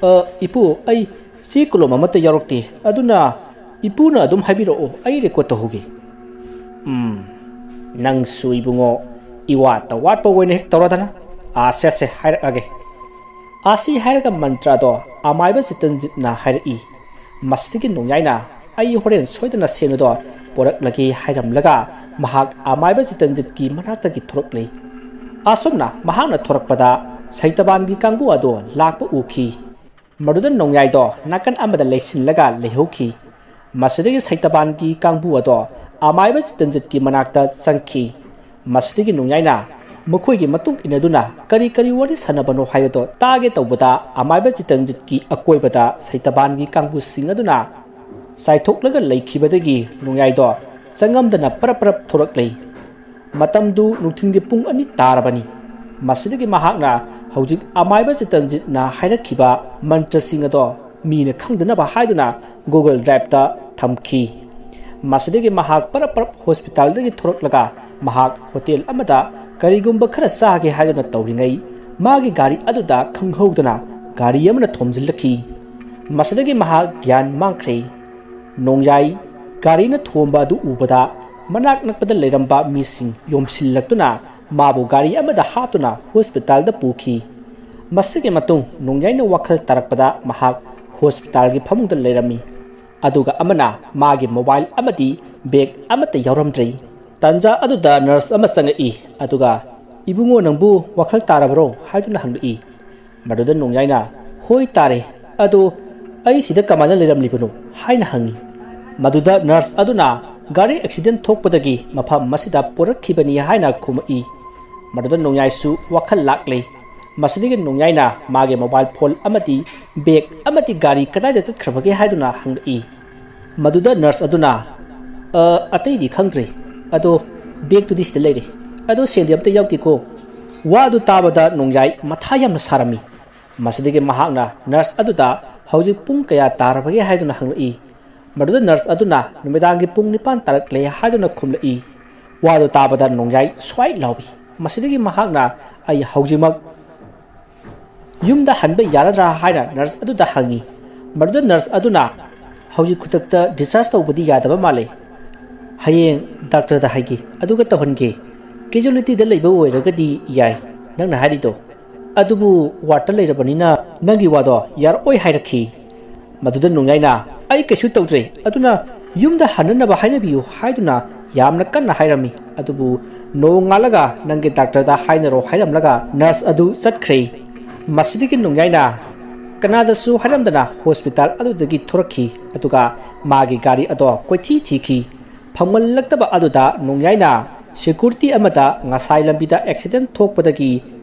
"ꯑ, ꯏꯄꯨ, ꯑꯩ ꯆꯦ ꯀꯣꯂꯣꯝ ꯑꯃꯠꯇ ꯌꯥꯎꯔꯛꯇꯦ, ꯑꯗꯨꯅ ꯏꯄꯨꯅ ꯑꯗꯨꯝ ꯍꯥꯏꯕꯤꯔꯛꯑꯣ, ꯑꯩ ꯔꯦꯀꯣꯔꯠ ꯇꯧꯍꯧꯒꯦ꯫" "ꯎꯝ, ꯅꯪꯁꯨ ꯏꯕꯨꯡꯉꯣ, ꯏꯋꯥꯠꯇ ꯋꯥꯠꯄ ꯑꯣꯏꯅ ꯍꯦꯛ ꯇꯧꯔꯗꯅ꯫ ꯑꯥ, ꯁꯦ, ꯁꯦ, ꯍꯥꯏꯔꯛꯑꯒꯦ꯫" ꯑꯥꯁꯤ ꯍꯥꯏꯔꯒ ꯃꯟꯇ꯭ꯔꯗꯣ ꯑꯃꯥꯏꯕ ꯆꯤꯇꯟꯖꯤꯠꯅ ꯍꯥꯏꯔꯛꯏ꯫ ꯃꯁꯤꯗꯒꯤ ꯅꯣꯡꯌꯥꯏꯅ, "ꯑꯩ ꯍꯣꯔꯦꯟ ꯁꯣꯏꯗꯅ ꯁꯦꯟ ꯑꯗꯣ ꯄꯣꯔꯛꯂꯒꯦ," ꯍꯥꯏꯔꯝꯂꯒ ꯃꯍꯥꯛ ꯑꯃꯥꯏꯕ ꯆꯤꯇꯟꯖꯤꯠꯀꯤ ꯃꯅꯥꯛꯇꯒꯤ ꯊꯣꯔꯛꯂꯦ꯫ ꯑꯁꯨꯝꯅ ꯃꯍꯥꯛꯅ ꯊꯣꯔꯛꯄꯗ ꯁꯩꯇꯕꯥꯟꯒꯤ ꯀꯥꯡꯕꯨ ꯑꯗꯣ ꯂꯥꯛꯄ ꯎꯈꯤ꯫ ꯃꯗꯨꯗ ꯅꯣꯡꯌꯥꯏꯗꯣ ꯅꯥꯀꯟ ꯑꯃꯗ ꯂꯩꯁꯤꯜꯂꯒ ꯂꯩꯍꯧꯈꯤ꯫ ꯃꯁꯤꯗꯒꯤ ꯁꯩꯇꯕꯥꯟꯒꯤ ꯀꯥꯡꯕꯨ ꯑꯗꯣ ꯑꯃꯥꯏꯕ ꯆꯤꯇꯟꯖꯤꯠꯀꯤ ꯃꯅꯥꯛꯇ ꯆꯪꯈꯤ꯫ ꯃꯁꯤꯗꯒꯤ ꯅꯣꯡꯌꯥꯏꯅ ꯃꯈꯣꯏꯒꯤ ꯃꯇꯨꯡ ꯏꯟꯅꯗꯨꯅ ꯀꯔꯤ ꯀꯔꯤ ꯋꯥꯔꯤ ꯁꯥꯟꯅꯕꯅꯣ ꯍꯥꯏꯕꯗꯣ ꯇꯥꯒꯦ ꯇꯧꯕꯗ, ꯑꯃꯥꯏꯕ ꯆꯤꯇꯟꯖꯤꯠꯀꯤ ꯑꯀꯣꯏꯕꯗ ꯁꯩꯇꯕꯥꯟꯒꯤ ꯀꯥꯡꯕꯨꯁꯤꯡ ꯑꯗꯨꯅ ꯆꯥꯏꯊꯣꯛꯂꯒ ꯂꯩꯈꯤꯕꯗꯒꯤ ꯅꯣꯡꯌꯥꯏꯗꯣ ꯆꯪꯉꯝꯗꯅ ꯄꯔꯞ ꯄꯔꯞ ꯊꯣꯔꯛꯂꯦ꯫ ꯃꯇꯝꯗꯨ ꯅꯨꯡꯊꯤꯜꯒꯤ ꯄꯨꯡ ꯑꯅꯤ ꯇꯥꯔꯕꯅꯤ꯫ ꯃꯁꯤꯗꯒꯤ ꯃꯍꯥꯛꯅ ꯍꯧꯖꯤꯛ ꯑꯃꯥꯏꯕ ꯆꯤꯇꯟꯖꯤꯠꯅ ꯍꯥꯏꯔꯛꯈꯤꯕ ꯃꯟꯇ꯭ꯔꯁꯤꯡ ꯑꯗꯣ ꯃꯤꯅ ꯈꯪꯗꯅꯕ ꯍꯥꯏꯗꯨꯅ Google Driveꯇ ꯊꯝꯈꯤ꯫ ꯃꯁꯤꯗꯒꯤ ꯃꯍꯥꯛ ꯄꯔꯞ ꯄꯔꯞ ꯍꯣꯁꯄꯤꯇꯥꯜꯗꯒꯤ ꯊꯣꯔꯛꯂꯒ ꯃꯍꯥꯛ ꯍꯣꯇꯦꯜ ꯑꯃꯗ ꯀꯔꯤꯒꯨꯝꯕ ꯈꯔ ꯆꯥꯒꯦ ꯍꯥꯏꯗꯨꯅ ꯇꯧꯔꯤꯉꯩ, ꯃꯥꯒꯤ ꯒꯥꯔꯤ ꯑꯗꯨꯗ ꯈꯪꯍꯧꯗꯅ ꯒꯥꯔꯤ ꯑꯃꯅ ꯊꯣꯝꯖꯤꯜꯂꯛꯈꯤ꯫ ꯃꯁꯤꯗꯒꯤ ꯃꯍꯥꯛ ꯒ꯭ꯌꯥꯟ ꯃꯥꯡꯈ꯭ꯔꯦ꯫ ꯅꯣꯡꯌꯥꯏ ꯒꯥꯔꯤꯅ ꯊꯣꯝꯕ ꯑꯗꯨ ꯎꯕꯗ ꯃꯅꯥꯛ ꯅꯛꯄꯗ ꯂꯩꯔꯝꯕ ꯃꯤꯁꯤꯡ ꯌꯣꯝꯁꯤꯜꯂꯛꯇꯨꯅ ꯃꯥꯕꯨ ꯒꯥꯔꯤ ꯑꯃꯗ ꯍꯥꯞꯇꯨꯅ ꯍꯣꯁꯄꯤꯇꯥꯜꯗ ꯄꯨꯈꯤ꯫ ꯃꯁꯤꯒꯤ ꯃꯇꯨꯡ ꯅꯣꯡꯌꯥꯏꯅ ꯋꯥꯈꯜ ꯇꯥꯔꯛꯄꯗ ꯃꯍꯥꯛ ꯍꯣꯁꯄꯤꯇꯥꯜꯒꯤ ꯐꯃꯨꯡꯗ ꯂꯩꯔꯝꯃꯤ꯫ ꯑꯗꯨꯒ ꯑꯃꯅ ꯃꯥꯒꯤ ꯃꯣꯕꯥꯏꯜ ꯑꯃꯗꯤ ꯕꯦꯒ ꯑꯃꯠꯇ ꯌꯥꯎꯔꯝꯗ꯭ꯔꯦ꯫ ꯇꯥꯟꯖꯥ ꯑꯗꯨꯗ ꯅꯔꯁ ꯑꯃ ꯆꯪꯉꯛꯏ, ꯑꯗꯨꯒ "ꯏꯕꯨꯡꯉꯣ, ꯅꯪꯕꯨ ꯋꯥꯈꯜ ꯇꯥꯔꯕꯔꯣ?" ꯍꯥꯏꯗꯨꯅ ꯍꯪꯂꯛꯏ꯫ ꯃꯗꯨꯗ ꯅꯣꯡꯌꯥꯏꯅ, "ꯍꯣꯏ, ꯇꯥꯔꯦ꯫ ꯑꯗꯣ ꯑꯩ ꯁꯤꯗ ꯀꯃꯥꯏꯅ ꯂꯩꯔꯝꯂꯤꯕꯅꯣ?" ꯍꯥꯏꯅ ꯍꯪꯉꯤ꯫ ꯃꯗꯨꯗ ꯅꯔꯁ ꯑꯗꯨꯅ, "ꯒꯥꯔꯤ ꯑꯦꯛꯁꯤꯗꯦꯟ ꯊꯣꯛꯄꯗꯒꯤ ꯃꯐꯝ ꯑꯁꯤꯗ ꯄꯨꯔꯛꯈꯤꯕꯅꯤ" ꯍꯥꯏꯅ ꯈꯨꯝꯃꯛꯏ꯫ ꯃꯗꯨꯗ ꯅꯣꯡꯌꯥꯏꯁꯨ ꯋꯥꯈꯜ ꯂꯥꯛꯂꯦ꯫ ꯃꯁꯤꯗꯒꯤ ꯅꯣꯡꯌꯥꯏꯅ ꯃꯥꯒꯤ ꯃꯣꯕꯥꯏꯜ ꯐꯣꯟ ꯑꯃꯗꯤ ꯕꯦꯒ ꯑꯃꯗꯤ ꯒꯥꯔꯤ ꯀꯗꯥꯏꯗ ꯆꯠꯈ꯭ꯔꯕꯒꯦ ꯍꯥꯏꯗꯨꯅ ꯍꯪꯂꯛꯏ꯫ ꯃꯗꯨꯗ ꯅꯔꯁ ꯑꯗꯨꯅ, "ꯑ, ꯑꯇꯩꯗꯤ ꯈꯪꯗ꯭ꯔꯤ, ꯑꯗꯣ ꯕꯦꯒꯇꯨꯗꯤ ꯁꯤꯗ ꯂꯩꯔꯦ, ꯑꯗꯣ ꯁꯦꯜꯗꯤ ꯑꯝꯇ ꯌꯥꯎꯗꯦꯀꯣ?" ꯋꯥ ꯑꯗꯨ ꯇꯥꯕꯗ ꯅꯣꯡꯌꯥꯏ ꯃꯊꯥ ꯌꯥꯝꯅ ꯁꯥꯔꯝꯃꯤ꯫ ꯃꯁꯤꯗꯒꯤ ꯃꯍꯥꯛꯅ ꯅꯔꯁ ꯑꯗꯨꯗ ꯍꯧꯖꯤꯛ ꯄꯨꯡ ꯀꯌꯥ ꯇꯥꯔꯕꯒꯦ ꯍꯥꯏꯗꯨꯅ ꯍꯪꯂꯛꯏ꯫ ꯃꯗꯨꯗ ꯅꯔꯁ ꯑꯗꯨꯅ ꯅꯨꯃꯤꯗꯥꯡꯒꯤ ꯄꯨꯡ ꯅꯤꯄꯥꯟ ꯇꯥꯔꯛꯂꯦ ꯍꯥꯏꯗꯨꯅ ꯈꯨꯝꯂꯛꯏ꯫ ꯋꯥꯗꯨ ꯇꯥꯕꯗ ꯅꯣꯡꯌꯥꯏ ꯁ꯭ꯋꯥꯏ ꯂꯥꯎꯏ꯫ ꯃꯁꯤꯗꯒꯤ ꯃꯍꯥꯛꯅ, "ꯑꯩ ꯍꯧꯖꯤꯛꯃꯛ ꯌꯨꯝꯗ ꯍꯟꯕ ꯌꯥꯔꯗ꯭ꯔꯥ?" ꯍꯥꯏꯅ ꯅꯔꯁ ꯑꯗꯨꯗ ꯍꯪꯉꯤ꯫ ꯃꯗꯨꯗ ꯅꯔꯁ ꯑꯗꯨꯅ, "ꯍꯧꯖꯤꯛ ꯈꯨꯗꯛꯇ ꯗꯤꯁꯆꯥꯔꯖ ꯇꯧꯕꯗꯤ ꯌꯥꯗꯕ ꯃꯥꯜꯂꯦ, ꯍꯌꯦꯡ ꯗꯥꯛꯇꯔꯗ ꯍꯥꯏꯒꯦ, ꯑꯗꯨꯒ ꯇꯧꯍꯟꯒꯦ꯫ ꯀꯦꯖꯨꯋꯦꯂꯤꯇꯤꯗ ꯂꯩꯕ ꯑꯣꯏꯔꯒꯗꯤ ꯌꯥꯏ, ꯅꯪꯅ ꯍꯥꯏꯔꯤꯗꯣ, ꯑꯗꯨꯕꯨ ꯋꯥꯔꯗꯇ ꯂꯩꯔꯕꯅꯤꯅ ꯅꯪꯒꯤ ꯋꯥꯗꯣ ꯌꯥꯔꯛꯑꯣꯏ" ꯍꯥꯏꯔꯛꯈꯤ꯫ ꯃꯗꯨꯗ ꯅꯣꯡꯌꯥꯏꯅ, "ꯑꯩ ꯀꯩꯁꯨ ꯇꯧꯗ꯭ꯔꯦ, ꯑꯗꯨꯅ ꯌꯨꯝꯗ ꯍꯟꯅꯅꯕ ꯍꯥꯏꯅꯕꯤꯌꯨ" ꯍꯥꯏꯗꯨꯅ ꯌꯥꯝꯅ ꯀꯟꯅ ꯍꯥꯏꯔꯝꯃꯤ꯫ ꯑꯗꯨꯕꯨ ꯅꯣꯡꯉꯥꯜꯂꯒ ꯅꯪꯒꯤ ꯗꯥꯛꯇꯔꯗ ꯍꯥꯏꯅꯔꯣ ꯍꯥꯏꯔꯝꯂꯒ ꯅꯔꯁ ꯑꯗꯨ ꯆꯠꯈ꯭ꯔꯦ꯫ ꯃꯁꯤꯗꯒꯤ ꯅꯣꯡꯌꯥꯏꯅ ꯀꯅꯥꯗꯁꯨ ꯍꯥꯏꯔꯝꯗꯅ ꯍꯣꯁꯄꯤꯇꯥꯜ ꯑꯗꯨꯗꯒꯤ ꯊꯣꯔꯛꯈꯤ, ꯑꯗꯨꯒ ꯃꯥꯒꯤ ꯒꯥꯔꯤ ꯑꯗꯣ ꯀꯣꯏꯊꯤ ꯊꯤꯈꯤ꯫ ꯐꯪꯃꯜꯂꯛꯇꯕ ꯑꯗꯨꯗ ꯅꯣꯡꯌꯥꯏꯅ ꯁꯦꯀ꯭ꯌꯨꯔꯤꯇꯤ ꯑꯃꯗ ꯉꯁꯥꯏ ꯂꯝꯕꯤꯗ ꯑꯦꯛꯁꯤꯗꯦꯟ ꯊꯣꯛꯄꯗꯒꯤ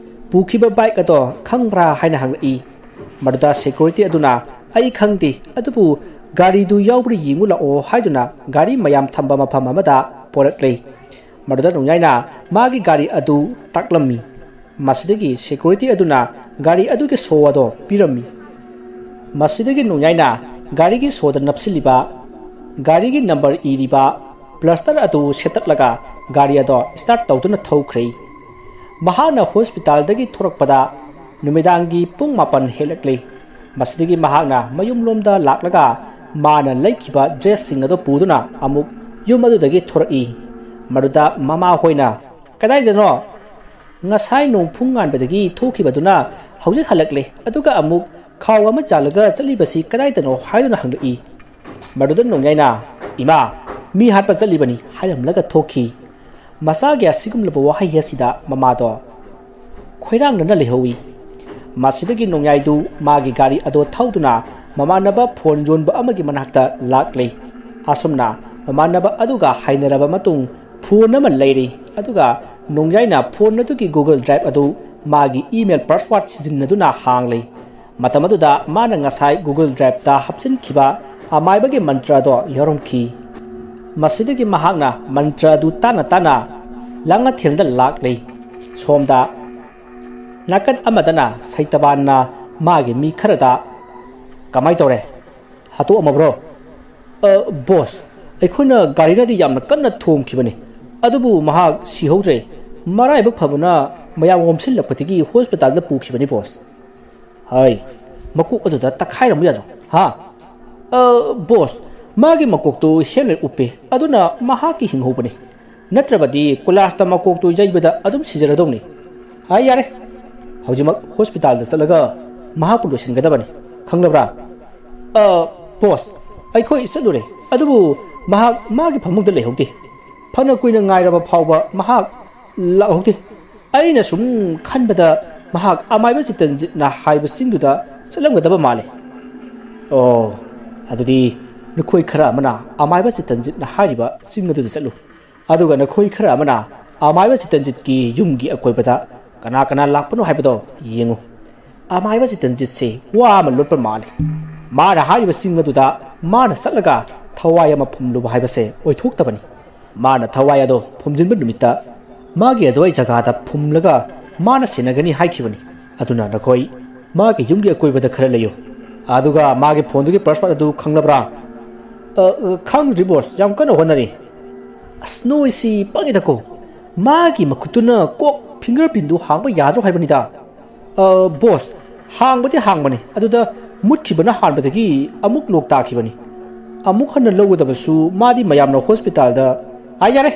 ꯄꯨꯈꯤꯕ ꯕꯥꯏꯛ ꯑꯗꯣ ꯈꯪꯕ꯭ꯔꯥ ꯍꯥꯏꯅ ꯍꯪꯂꯛꯏ꯫ ꯃꯗꯨꯗ ꯁꯦꯀ꯭ꯌꯨꯔꯤꯇꯤ ꯑꯗꯨꯅ, "ꯑꯩ ꯈꯪꯗꯦ, ꯑꯗꯨꯕꯨ ꯒꯥꯔꯤꯗꯨ ꯌꯥꯎꯕ꯭ꯔꯥ ꯌꯦꯡꯉꯨ ꯂꯥꯛꯑꯣ" ꯍꯥꯏꯗꯨꯅ ꯒꯥꯔꯤ ꯃꯌꯥꯝ ꯊꯝꯕ ꯃꯐꯝ ꯑꯃꯗ ꯄꯣꯔꯛꯂꯦ꯫ ꯃꯗꯨꯗ ꯅꯣꯡꯌꯥꯏꯅ ꯃꯥꯒꯤ ꯒꯥꯔꯤ ꯑꯗꯨ ꯇꯥꯛꯂꯝꯃꯤ꯫ ꯃꯁꯤꯗꯒꯤ ꯁꯦꯀ꯭ꯌꯨꯔꯤꯇꯤ ꯑꯗꯨꯅ ꯒꯥꯔꯤ ꯑꯗꯨꯒꯤ ꯁꯣ ꯑꯗꯣ ꯄꯤꯔꯝꯃꯤ꯫ ꯃꯁꯤꯗꯒꯤ ꯅꯣꯡꯌꯥꯏꯅ ꯒꯥꯔꯤꯒꯤ ꯁꯣꯗ ꯅꯞꯁꯤꯜꯂꯤꯕ ꯒꯥꯔꯤꯒꯤ ꯅꯝꯕꯔ ꯏꯔꯤꯕ ꯄ꯭ꯂꯥꯁꯇꯔ ꯑꯗꯨ ꯁꯦꯠꯇꯠꯂꯒ ꯒꯥꯔꯤ ꯑꯗꯣ ꯁ꯭ꯇꯥꯔꯠ ꯇꯧꯗꯨꯅ ꯊꯧꯈ꯭ꯔꯦ꯫ ꯃꯍꯥꯛꯅ ꯍꯣꯁꯄꯤꯇꯥꯜꯗꯒꯤ ꯊꯣꯔꯛꯄꯗ ꯅꯨꯃꯤꯗꯥꯡꯒꯤ ꯄꯨꯡ ꯃꯥꯄꯟ ꯍꯦꯜꯂꯛꯂꯦ꯫ ꯃꯁꯤꯗꯒꯤ ꯃꯍꯥꯛꯅ ꯃꯌꯨꯝꯂꯣꯝꯗ ꯂꯥꯛꯂꯒ ꯃꯥꯅ ꯂꯩꯈꯤꯕ ꯗ꯭ꯔꯦꯁꯁꯤꯡ ꯑꯗꯨ ꯄꯨꯗꯨꯅ ꯑꯃꯨꯛ ꯌꯨꯝ ꯑꯗꯨꯗꯒꯤ ꯊꯣꯔꯛꯏ꯫ ꯃꯗꯨꯗ ꯃꯃꯥ ꯍꯣꯏꯅ, "ꯀꯗꯥꯏꯗꯅꯣ? ꯉꯁꯥꯏ ꯅꯣꯡ ꯐꯨꯡ ꯉꯥꯟꯕꯗꯒꯤ ꯊꯣꯛꯈꯤꯕꯗꯨꯅ ꯍꯧꯖꯤꯛ ꯍꯜꯂꯛꯂꯦ, ꯑꯗꯨꯒ ꯑꯃꯨꯛ ꯈꯥꯎ ꯑꯃ ꯆꯥꯜꯂꯒ ꯆꯠꯂꯤꯕꯁꯤ ꯀꯗꯥꯏꯗꯅꯣ?" ꯍꯥꯏꯗꯨꯅ ꯍꯪꯂꯛꯏ꯫ ꯃꯗꯨꯗ ꯅꯣꯡꯌꯥꯏꯅ, "ꯏꯃꯥ, ꯃꯤ ꯍꯥꯠꯄ ꯆꯠꯂꯤꯕꯅꯤ" ꯍꯥꯏꯔꯝꯂꯒ ꯊꯣꯛꯈꯤ꯫ ꯃꯆꯥꯒꯤ ꯑꯁꯤꯒꯨꯝꯂꯕ ꯋꯥꯍꯩ ꯑꯁꯤꯗ ꯃꯃꯥꯗꯣ ꯈꯣꯏꯔꯥꯡꯅꯅ ꯂꯩꯍꯧꯏ꯫ ꯃꯁꯤꯗꯒꯤ ꯅꯣꯡꯌꯥꯏꯗꯨ ꯃꯥꯒꯤ ꯒꯥꯔꯤ ꯑꯗꯣ ꯊꯧꯗꯨꯅ ꯃꯃꯥꯟꯅꯕ ꯐꯣꯟ ꯌꯣꯟꯕ ꯑꯃꯒꯤ ꯃꯅꯥꯛꯇ ꯂꯥꯛꯂꯦ꯫ ꯑꯁꯨꯝꯅ ꯃꯃꯥꯟꯅꯕ ꯑꯗꯨꯒ ꯍꯥꯏꯅꯔꯕ ꯃꯇꯨꯡ ꯐꯣꯟ ꯑꯃ ꯂꯩꯔꯦ, ꯑꯗꯨꯒ ꯅꯣꯡꯌꯥꯏꯅ ꯐꯣꯟ ꯑꯗꯨꯒꯤ ꯒꯨꯒꯜ ꯗ꯭ꯔꯥꯏꯚ ꯑꯗꯨ ꯃꯥꯒꯤ ꯏꯃꯦꯜ ꯄꯥꯁꯋꯥꯔꯗ ꯁꯤꯖꯤꯟꯅꯗꯨꯅ ꯍꯥꯡꯂꯤ꯫ ꯃꯇꯝ ꯑꯗꯨꯗ ꯃꯥꯅ ꯉꯁꯥꯏ Google Drive-ꯇ ꯍꯥꯞꯆꯤꯟꯈꯤꯕ ꯑꯃꯥꯏꯕꯒꯤ ꯃꯟꯇ꯭ꯔ ꯑꯗꯣ ꯌꯥꯎꯔꯝꯈꯤ꯫ ꯃꯁꯤꯗꯒꯤ ꯃꯍꯥꯛꯅ ꯃꯟꯇ꯭ꯔ ꯑꯗꯨ ꯇꯥꯅ ꯇꯥꯅ ꯂꯥꯡꯉꯊꯦꯜꯗ ꯂꯥꯛꯂꯤ꯫ ꯁꯣꯝꯗ ꯅꯥꯀꯟ ꯑꯃꯗꯅ ꯁꯩꯇꯕꯥꯟꯅ ꯃꯥꯒꯤ ꯃꯤ ꯈꯔꯗ, "ꯀꯃꯥꯏ ꯇꯧꯔꯦ? ꯍꯥꯠꯇꯣꯛꯑꯝꯃꯕ꯭ꯔꯣ?" "ꯑ, ꯕꯣꯁ, ꯑꯩꯈꯣꯏꯅ ꯒꯥꯔꯤꯅꯗꯤ ꯌꯥꯝꯅ ꯀꯟꯅ ꯊꯣꯝꯈꯤꯕꯅꯤ, ꯑꯗꯨꯕꯨ ꯃꯍꯥꯛ ꯁꯤꯍꯧꯗ꯭ꯔꯦ꯫ ꯃꯔꯥꯏꯕꯛ ꯐꯕꯅ ꯃꯌꯥꯝ ꯑꯣꯝꯁꯤꯜꯂꯛꯄꯗꯒꯤ ꯍꯣꯁꯄꯤꯇꯥꯜꯗ ꯄꯨꯈꯤꯕꯅꯤ, ꯕꯣꯁ꯫" "ꯍꯥꯏ, ꯃꯀꯣꯛ ꯑꯗꯨꯗ ꯇꯛꯈꯥꯏꯔꯝꯕ ꯌꯥꯗ꯭ꯔꯣ, ꯍꯥ?" "ꯑ, ꯕꯣꯁ, ꯃꯥꯒꯤ ꯃꯀꯣꯛꯇꯨ ꯍꯦꯜꯃꯦꯠ ꯎꯞꯄꯦ, ꯑꯗꯨꯅ ꯃꯍꯥꯛꯀꯤ ꯍꯤꯡꯍꯧꯕꯅꯤ꯫ ꯅꯠꯇ꯭ꯔꯕꯗꯤ ꯀꯣꯏꯂꯥꯁꯇ ꯃꯀꯣꯛꯇꯨ ꯌꯩꯕꯗ ꯑꯗꯨꯝ ꯁꯤꯖꯔꯗꯧꯅꯤ꯫ ꯍꯥꯏ, ꯌꯥꯔꯦ, ꯍꯧꯖꯤꯛꯃꯛ ꯍꯣꯁꯄꯤꯇꯥꯜꯗ ꯆꯠꯂꯒ ꯃꯍꯥꯛꯄꯨ ꯂꯣꯏꯁꯤꯟꯒꯗꯕꯅꯤ, ꯈꯪꯂꯕ꯭ꯔꯥ?" "ꯑ, ꯕꯣꯁ, ꯑꯩꯈꯣꯏ ꯆꯠꯂꯨꯔꯦ, ꯑꯗꯨꯕꯨ ꯃꯍꯥꯛ ꯃꯥꯒꯤ ꯐꯃꯨꯡꯗ ꯂꯩꯍꯧꯗꯦ꯫ ꯐꯅ ꯀꯨꯏꯅ ꯉꯥꯏꯔꯕ ꯐꯥꯎꯕ ꯃꯍꯥꯛ ꯂꯥꯛꯍꯧꯗꯦ꯫ ꯑꯩꯅ ꯁꯨꯝ ꯈꯟꯕꯗ ꯃꯍꯥꯛ ꯑꯃꯥꯏꯕ ꯆꯤꯇꯟꯖꯤꯠꯅ ꯍꯥꯏꯕ ꯆꯤꯡꯗꯨꯗ ꯆꯠꯂꯝꯒꯗꯕ ꯃꯥꯜꯂꯦ꯫" "ꯑꯣ, ꯑꯗꯨꯗꯤ ꯅꯈꯣꯏ ꯈꯔ ꯑꯃꯅ ꯑꯃꯥꯏꯕ ꯆꯤꯇꯟꯖꯤꯠꯅ ꯍꯥꯏꯔꯤꯕ ꯆꯤꯡ ꯑꯗꯨꯗ ꯆꯠꯂꯨ꯫ ꯑꯗꯨꯒ ꯅꯈꯣꯏ ꯈꯔ ꯑꯃꯅ ꯑꯃꯥꯏꯕ ꯆꯤꯇꯟꯖꯤꯠꯀꯤ ꯌꯨꯝꯒꯤ ꯑꯀꯣꯏꯕꯗ ꯀꯅꯥ ꯀꯅꯥ ꯂꯥꯛꯄꯅꯣ ꯍꯥꯏꯕꯗꯣ ꯌꯦꯡꯉꯨ꯫ ꯑꯃꯥꯏꯕ ꯆꯤꯇꯟꯖꯤꯠꯁꯦ ꯋꯥ ꯑꯃ ꯂꯣꯠꯄ ꯃꯥꯜꯂꯤ꯫ ꯃꯥꯅ ꯍꯥꯏꯔꯤꯕ ꯆꯤꯡ ꯑꯗꯨꯗ ꯃꯥꯅ ꯆꯠꯂꯒ ꯊꯋꯥꯏ ꯑꯃ ꯐꯨꯝꯂꯨꯕ ꯍꯥꯏꯕꯁꯦ ꯑꯣꯏꯊꯣꯛꯇꯕꯅꯤ꯫ ꯃꯥꯅ ꯊꯋꯥꯏ ꯑꯗꯣ ꯐꯨꯝꯖꯤꯟꯕ ꯅꯨꯃꯤꯠꯇ ꯃꯥꯒꯤ ꯑꯗꯨꯋꯥꯏ ꯖꯒꯥꯗ ꯐꯨꯝꯂꯒ ꯃꯥꯅ ꯁꯦꯟꯅꯒꯅꯤ ꯍꯥꯏꯈꯤꯕꯅꯤ꯫ ꯑꯗꯨꯅ ꯅꯈꯣꯏ ꯃꯥꯒꯤ ꯌꯨꯝꯒꯤ ꯑꯀꯣꯏꯕꯗ ꯈꯔ ꯂꯩꯌꯨ꯫ ꯑꯗꯨꯒ ꯃꯥꯒꯤ ꯐꯣꯟꯗꯨꯒꯤ ꯄꯥꯁꯋꯥꯔꯗ ꯑꯗꯨ ꯈꯪꯂꯕ꯭ꯔꯥ?" "ꯑ, ꯑ, ꯈꯪꯗ꯭ꯔꯤ, ꯕꯣꯁ, ꯌꯥꯝ ꯀꯟꯅ ꯍꯣꯠꯅꯔꯤ꯫" "ꯑꯁ, ꯅꯣꯏꯁꯤ ꯄꯪꯉꯤꯗꯀꯣ꯫ ꯃꯥꯒꯤ ꯃꯈꯨꯠꯇꯨꯅ ꯀꯣꯛ ꯐꯤꯡꯒꯔ ꯄ꯭ꯔꯤꯟꯗꯨ ꯍꯥꯡꯕ ꯌꯥꯗ꯭ꯔꯣ ꯍꯥꯏꯕꯅꯤꯗ꯫" "ꯑ, ꯕꯣꯁ, ꯍꯥꯡꯕꯗꯤ ꯍꯥꯡꯕꯅꯤ, ꯑꯗꯨꯗ ꯃꯨꯠꯈꯤꯕꯅ ꯍꯥꯟꯕꯗꯒꯤ ꯑꯃꯨꯛ ꯂꯣꯛ ꯇꯥꯈꯤꯕꯅꯤ꯫ ꯑꯃꯨꯛ ꯍꯟꯅ ꯂꯧꯒꯗꯕꯁꯨ ꯃꯥꯗꯤ ꯃꯌꯥꯝꯅ ꯍꯣꯁꯄꯤꯇꯥꯜꯗ꯫" "ꯑꯥ, ꯌꯥꯔꯦ꯫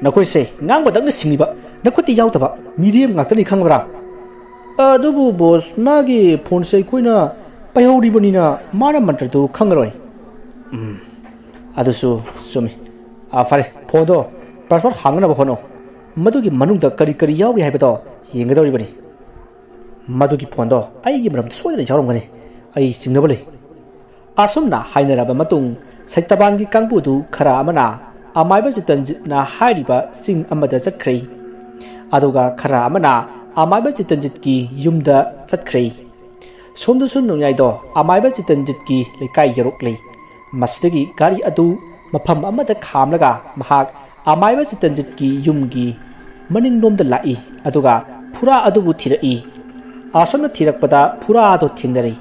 ꯅꯈꯣꯏꯁꯦ ꯉꯥꯡꯕꯗꯪꯅ ꯁꯤꯡꯉꯤꯕ, ꯅꯈꯨꯠꯇꯤ ꯌꯥꯎꯗꯕ ꯃꯤꯔꯦꯝ ꯉꯥꯛꯇꯅꯤ, ꯈꯪꯕ꯭ꯔꯥ?" "ꯑꯗꯨꯕꯨ ꯕꯣꯁ, ꯃꯥꯒꯤ ꯐꯣꯟꯁꯦ ꯑꯩꯈꯣꯏꯅ ꯄꯥꯏꯍꯧꯔꯤꯕꯅꯤꯅ ꯃꯥꯅ ꯃꯟꯇ꯭ꯔꯗꯨ ꯈꯪꯉꯔꯣꯏ꯫" "ꯎꯝ, ꯑꯗꯨꯁꯨ ꯆꯨꯝꯃꯤ꯫ ꯑꯥ, ꯐꯔꯦ, ꯐꯣꯟꯗꯣ ꯄꯥꯁꯋꯥꯔꯗ ꯍꯥꯡꯅꯅꯕ ꯍꯣꯠꯅꯧ꯫ ꯃꯗꯨꯒꯤ ꯃꯅꯨꯡꯗ ꯀꯔꯤ ꯀꯔꯤ ꯌꯥꯎꯔꯤ ꯍꯥꯏꯕꯗꯣ ꯌꯦꯡꯒꯗꯧꯔꯤꯕꯅꯤ꯫ ꯃꯗꯨꯒꯤ ꯐꯣꯟꯗꯣ ꯑꯩꯒꯤ ꯃꯔꯝꯗ ꯁꯣꯏꯗꯅ ꯌꯥꯎꯔꯝꯒꯅꯤ꯫ ꯑꯩ ꯆꯤꯡꯅꯕ ꯂꯩ꯫" ꯑꯁꯨꯝꯅ ꯍꯥꯏꯅꯔꯕ ꯃꯇꯨꯡ, ꯁꯩꯇꯕꯥꯟꯒꯤ ꯀꯥꯡꯕꯨꯗꯨ ꯈꯔ ꯑꯃꯅ ꯑꯃꯥꯏꯕ ꯆꯤꯇꯟꯖꯤꯠꯅ ꯍꯥꯏꯔꯤꯕ ꯆꯤꯡ ꯑꯃꯗ ꯆꯠꯈ꯭ꯔꯦ꯫ ꯑꯗꯨꯒ ꯈꯔ ꯑꯃꯅ ꯑꯃꯥꯏꯕ ꯆꯤꯇꯟꯖꯤꯠꯀꯤ ꯌꯨꯝꯗ ꯆꯠꯈ꯭ꯔꯦ꯫ ꯁꯣꯝꯗꯁꯨ ꯅꯣꯡꯌꯥꯏꯗꯣ ꯑꯃꯥꯏꯕ ꯆꯤꯇꯟꯖꯤꯠꯀꯤ ꯂꯩꯀꯥꯏ ꯌꯧꯔꯛꯂꯦ꯫ ꯃꯁꯤꯗꯒꯤ ꯒꯥꯔꯤ ꯑꯗꯨ ꯃꯐꯝ ꯑꯃꯗ ꯈꯥꯝꯂꯒ ꯃꯍꯥꯛ ꯑꯃꯥꯏꯕ ꯆꯤꯇꯟꯖꯤꯠꯀꯤ ꯌꯨꯝꯒꯤ ꯃꯅꯤꯡꯂꯣꯝꯗ ꯂꯥꯛꯏ, ꯑꯗꯨꯒ ꯐꯨꯔꯥ ꯑꯗꯨꯕꯨ ꯊꯤꯔꯛꯏ꯫ ꯑꯁꯨꯝꯅ ꯊꯤꯔꯛꯄꯗ ꯐꯨꯔꯥ ꯑꯗꯨ ꯊꯦꯡꯅꯔꯤ꯫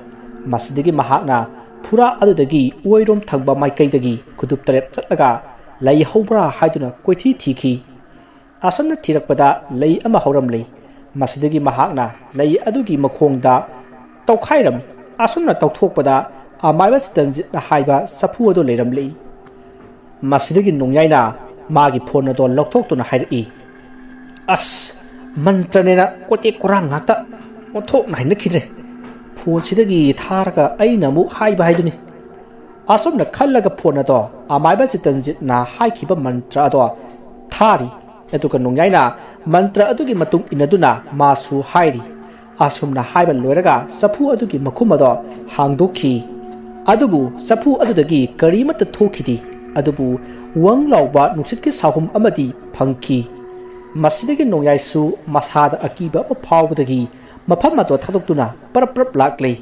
ꯃꯁꯤꯗꯒꯤ ꯃꯍꯥꯛꯅ ꯐꯨꯔꯥ ꯑꯗꯨꯗꯒꯤ ꯑꯣꯏꯔꯣꯝ ꯊꯪꯕ ꯃꯥꯏꯀꯩꯗꯒꯤ ꯈꯨꯗꯨꯞ ꯇꯔꯦꯠ ꯆꯠꯂꯒ ꯂꯩ ꯍꯧꯕ꯭ꯔꯥ ꯍꯥꯏꯗꯨꯅ ꯀꯣꯏꯊꯤ ꯊꯤꯈꯤ꯫ ꯑꯁꯨꯝꯅ ꯊꯤꯔꯛꯄꯗ ꯂꯩ ꯑꯃ ꯍꯧꯔꯝꯂꯦ꯫ ꯃꯁꯤꯗꯒꯤ ꯃꯍꯥꯛꯅ ꯂꯩ ꯑꯗꯨꯒꯤ ꯃꯈꯣꯡꯗ ꯇꯧꯈꯥꯏꯔꯝꯃꯤ꯫ ꯑꯁꯨꯝꯅ ꯇꯧꯊꯣꯛꯄꯗ ꯑꯃꯥꯏꯕ ꯆꯤꯇꯟꯖꯤꯠꯅ ꯍꯥꯏꯕ ꯆꯐꯨ ꯑꯗꯨ ꯂꯩꯔꯝꯂꯦ꯫ ꯃꯁꯤꯗꯒꯤ ꯅꯣꯡꯌꯥꯏꯅ ꯃꯥꯒꯤ ꯐꯣꯟ ꯑꯗꯣ ꯂꯧꯊꯣꯛꯇꯨꯅ ꯍꯥꯏꯔꯛꯏ, "ꯑꯁ, ꯃꯟꯇ꯭ꯔꯅꯦꯅ ꯀꯣꯇꯦꯛ ꯀꯣꯔꯥꯡ ꯉꯥꯛꯇ ꯑꯣꯟꯊꯣꯛꯅ ꯍꯩꯅꯈꯤꯗ꯭ꯔꯦ꯫ ꯐꯣꯟꯁꯤꯗꯒꯤ ꯊꯥꯔꯒ ꯑꯩꯅ ꯑꯃꯨꯛ ꯍꯥꯏꯕ ꯍꯥꯏꯗꯨꯅꯤ"꯫ ꯑꯁꯨꯝꯅ ꯈꯜꯂꯒ ꯐꯣꯟ ꯑꯗꯣ ꯑꯃꯥꯏꯕ ꯆꯤꯇꯟꯖꯤꯠꯅ ꯍꯥꯏꯈꯤꯕ ꯃꯟꯇ꯭ꯔ ꯑꯗꯣ ꯊꯥꯔꯤ꯫ ꯑꯗꯨꯒ ꯅꯣꯡꯌꯥꯏꯅ ꯃꯟꯇ꯭ꯔ ꯑꯗꯨꯒꯤ ꯃꯇꯨꯡ ꯏꯟꯅꯗꯨꯅ ꯃꯥꯁꯨ ꯍꯥꯏꯔꯤ꯫ ꯑꯁꯨꯝꯅ ꯍꯥꯏꯕ ꯂꯣꯏꯔꯒ ꯆꯐꯨ ꯑꯗꯨꯒꯤ ꯃꯈꯨꯝ ꯑꯗꯣ ꯍꯥꯡꯗꯣꯛꯈꯤ꯫ ꯑꯗꯨꯕꯨ ꯆꯐꯨ ꯑꯗꯨꯗꯒꯤ ꯀꯔꯤꯃꯠꯇ ꯊꯣꯛꯈꯤꯗꯦ꯫ ꯑꯗꯨꯕꯨ ꯋꯪ ꯂꯥꯎꯕ ꯅꯨꯡꯁꯤꯠꯀꯤ ꯁꯥꯍꯨꯝ ꯑꯃꯗꯤ ꯐꯪꯈꯤ꯫ ꯃꯁꯤꯗꯒꯤ ꯅꯣꯡꯌꯥꯏꯁꯨ ꯃꯁꯥꯗ ꯑꯀꯤꯕ ꯑꯃ ꯐꯥꯎꯕꯗꯒꯤ ꯃꯐꯝ ꯑꯗꯣ ꯊꯥꯗꯣꯛꯇꯨꯅ ꯄꯔꯞ ꯄꯔꯞ ꯂꯥꯛꯂꯦ꯫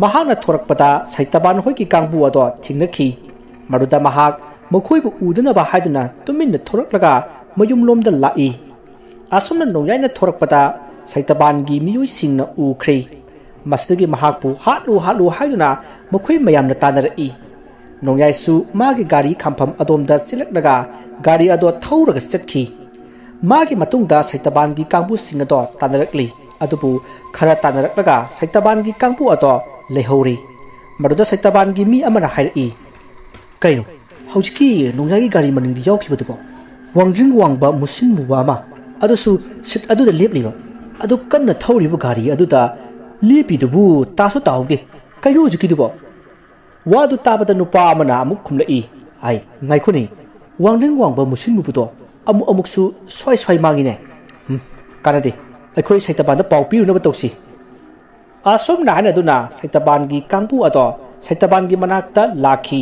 ꯃꯍꯥꯛꯅ ꯊꯣꯔꯛꯄꯗ ꯁꯩꯇꯕꯥꯟ ꯍꯣꯏꯒꯤ ꯀꯥꯡꯕꯨ ꯑꯗꯣ ꯊꯦꯡꯅꯈꯤ꯫ ꯃꯗꯨꯗ ꯃꯍꯥꯛ ꯃꯈꯣꯏꯕꯨ ꯎꯗꯅꯕ ꯍꯥꯏꯗꯨꯅ ꯇꯨꯃꯤꯟꯅ ꯊꯣꯔꯛꯂꯒ ꯃꯌꯨꯝꯂꯣꯝꯗ ꯂꯥꯛꯏ꯫ ꯑꯁꯨꯝꯅ ꯅꯣꯡꯌꯥꯏꯅ ꯊꯣꯔꯛꯄꯗ ꯁꯩꯇꯕꯥꯟꯒꯤ ꯃꯤꯑꯣꯏꯁꯤꯡꯅ ꯎꯈ꯭ꯔꯦ꯫ ꯃꯁꯤꯗꯒꯤ ꯃꯍꯥꯛꯄꯨ "ꯍꯥꯠꯂꯨ, ꯍꯥꯠꯂꯨ" ꯍꯥꯏꯗꯨꯅ ꯃꯈꯣꯏ ꯃꯌꯥꯝꯅ ꯇꯥꯟꯅꯔꯛꯏ꯫ ꯅꯣꯡꯌꯥꯏꯁꯨ ꯃꯥꯒꯤ ꯒꯥꯔꯤ ꯈꯥꯝꯐꯝ ꯑꯗꯣꯝꯗ ꯆꯦꯜꯂꯛꯂꯒ ꯒꯥꯔꯤ ꯑꯗꯣ ꯊꯧꯔꯒ ꯆꯠꯈꯤ꯫ ꯃꯥꯒꯤ ꯃꯇꯨꯡꯗ ꯁꯩꯇꯕꯥꯟꯒꯤ ꯀꯥꯡꯕꯨꯁꯤꯡ ꯑꯗꯣ ꯇꯥꯟꯅꯔꯛꯂꯤ꯫ ꯑꯗꯨꯕꯨ ꯈꯔ ꯇꯥꯟꯅꯔꯛꯂꯒ ꯁꯩꯇꯕꯥꯟꯒꯤ ꯀꯥꯡꯕꯨ ꯑꯗꯣ ꯂꯩꯍꯧꯔꯤ꯫ ꯃꯗꯨꯗ ꯁꯩꯇꯕꯥꯟꯒꯤ ꯃꯤ ꯑꯃꯅ ꯍꯥꯏꯔꯛꯏ, "ꯀꯩꯅꯣ, ꯍꯧꯖꯤꯛꯀꯤ ꯅꯣꯡꯌꯥꯏꯒꯤ ꯒꯥꯔꯤ ꯃꯅꯤꯡꯗ ꯌꯥꯎꯈꯤꯕꯗꯨꯕꯣ? ꯋꯥꯡꯗ꯭ꯔꯤꯡ ꯋꯥꯡꯕ ꯃꯨꯁꯤꯟ ꯃꯨꯕ ꯑꯃ, ꯑꯗꯨꯁꯨ ꯁꯤꯠ ꯑꯗꯨꯗ ꯂꯦꯞꯂꯤꯕ꯫ ꯑꯗꯨ ꯀꯟꯅ ꯊꯧꯔꯤꯕ ꯒꯥꯔꯤ ꯑꯗꯨꯗ ꯂꯦꯞꯄꯤꯗꯨꯕꯨ ꯇꯥꯁꯨ ꯇꯥꯍꯧꯗꯦ꯫ ꯀꯩꯅꯣ ꯍꯧꯖꯤꯛꯀꯤꯗꯨꯕꯣ?" ꯋꯥꯗꯨ ꯇꯥꯕꯗ ꯅꯨꯄꯥ ꯑꯃꯅ ꯑꯃꯨꯛ ꯈꯨꯝꯂꯛꯏ, "ꯑꯩ, ꯉꯥꯏꯈꯣꯅꯦ, ꯋꯥꯡꯗ꯭ꯔꯤꯡ ꯋꯥꯡꯕ ꯃꯨꯁꯤꯟ ꯃꯨꯕꯗꯣ ꯑꯃꯨꯛ ꯑꯃꯨꯛꯁꯨ ꯁ꯭ꯋꯥꯏ ꯁ꯭ꯋꯥꯏ ꯃꯥꯡꯉꯤꯅꯦ꯫ ꯎꯝ, ꯀꯥꯟꯅꯗꯦ, ꯑꯩꯈꯣꯏ ꯁꯩꯇꯕꯥꯟꯗ ꯄꯥꯎ ꯄꯤꯔꯨꯅꯕ ꯇꯧꯁꯤ"꯫ ꯑꯁꯨꯝꯅ ꯍꯥꯏꯅꯗꯨꯅ ꯁꯩꯇꯕꯥꯟꯒꯤ ꯀꯥꯡꯕꯨ ꯑꯗꯣ ꯁꯩꯇꯕꯥꯟꯒꯤ ꯃꯅꯥꯛꯇ ꯂꯥꯛꯈꯤ꯫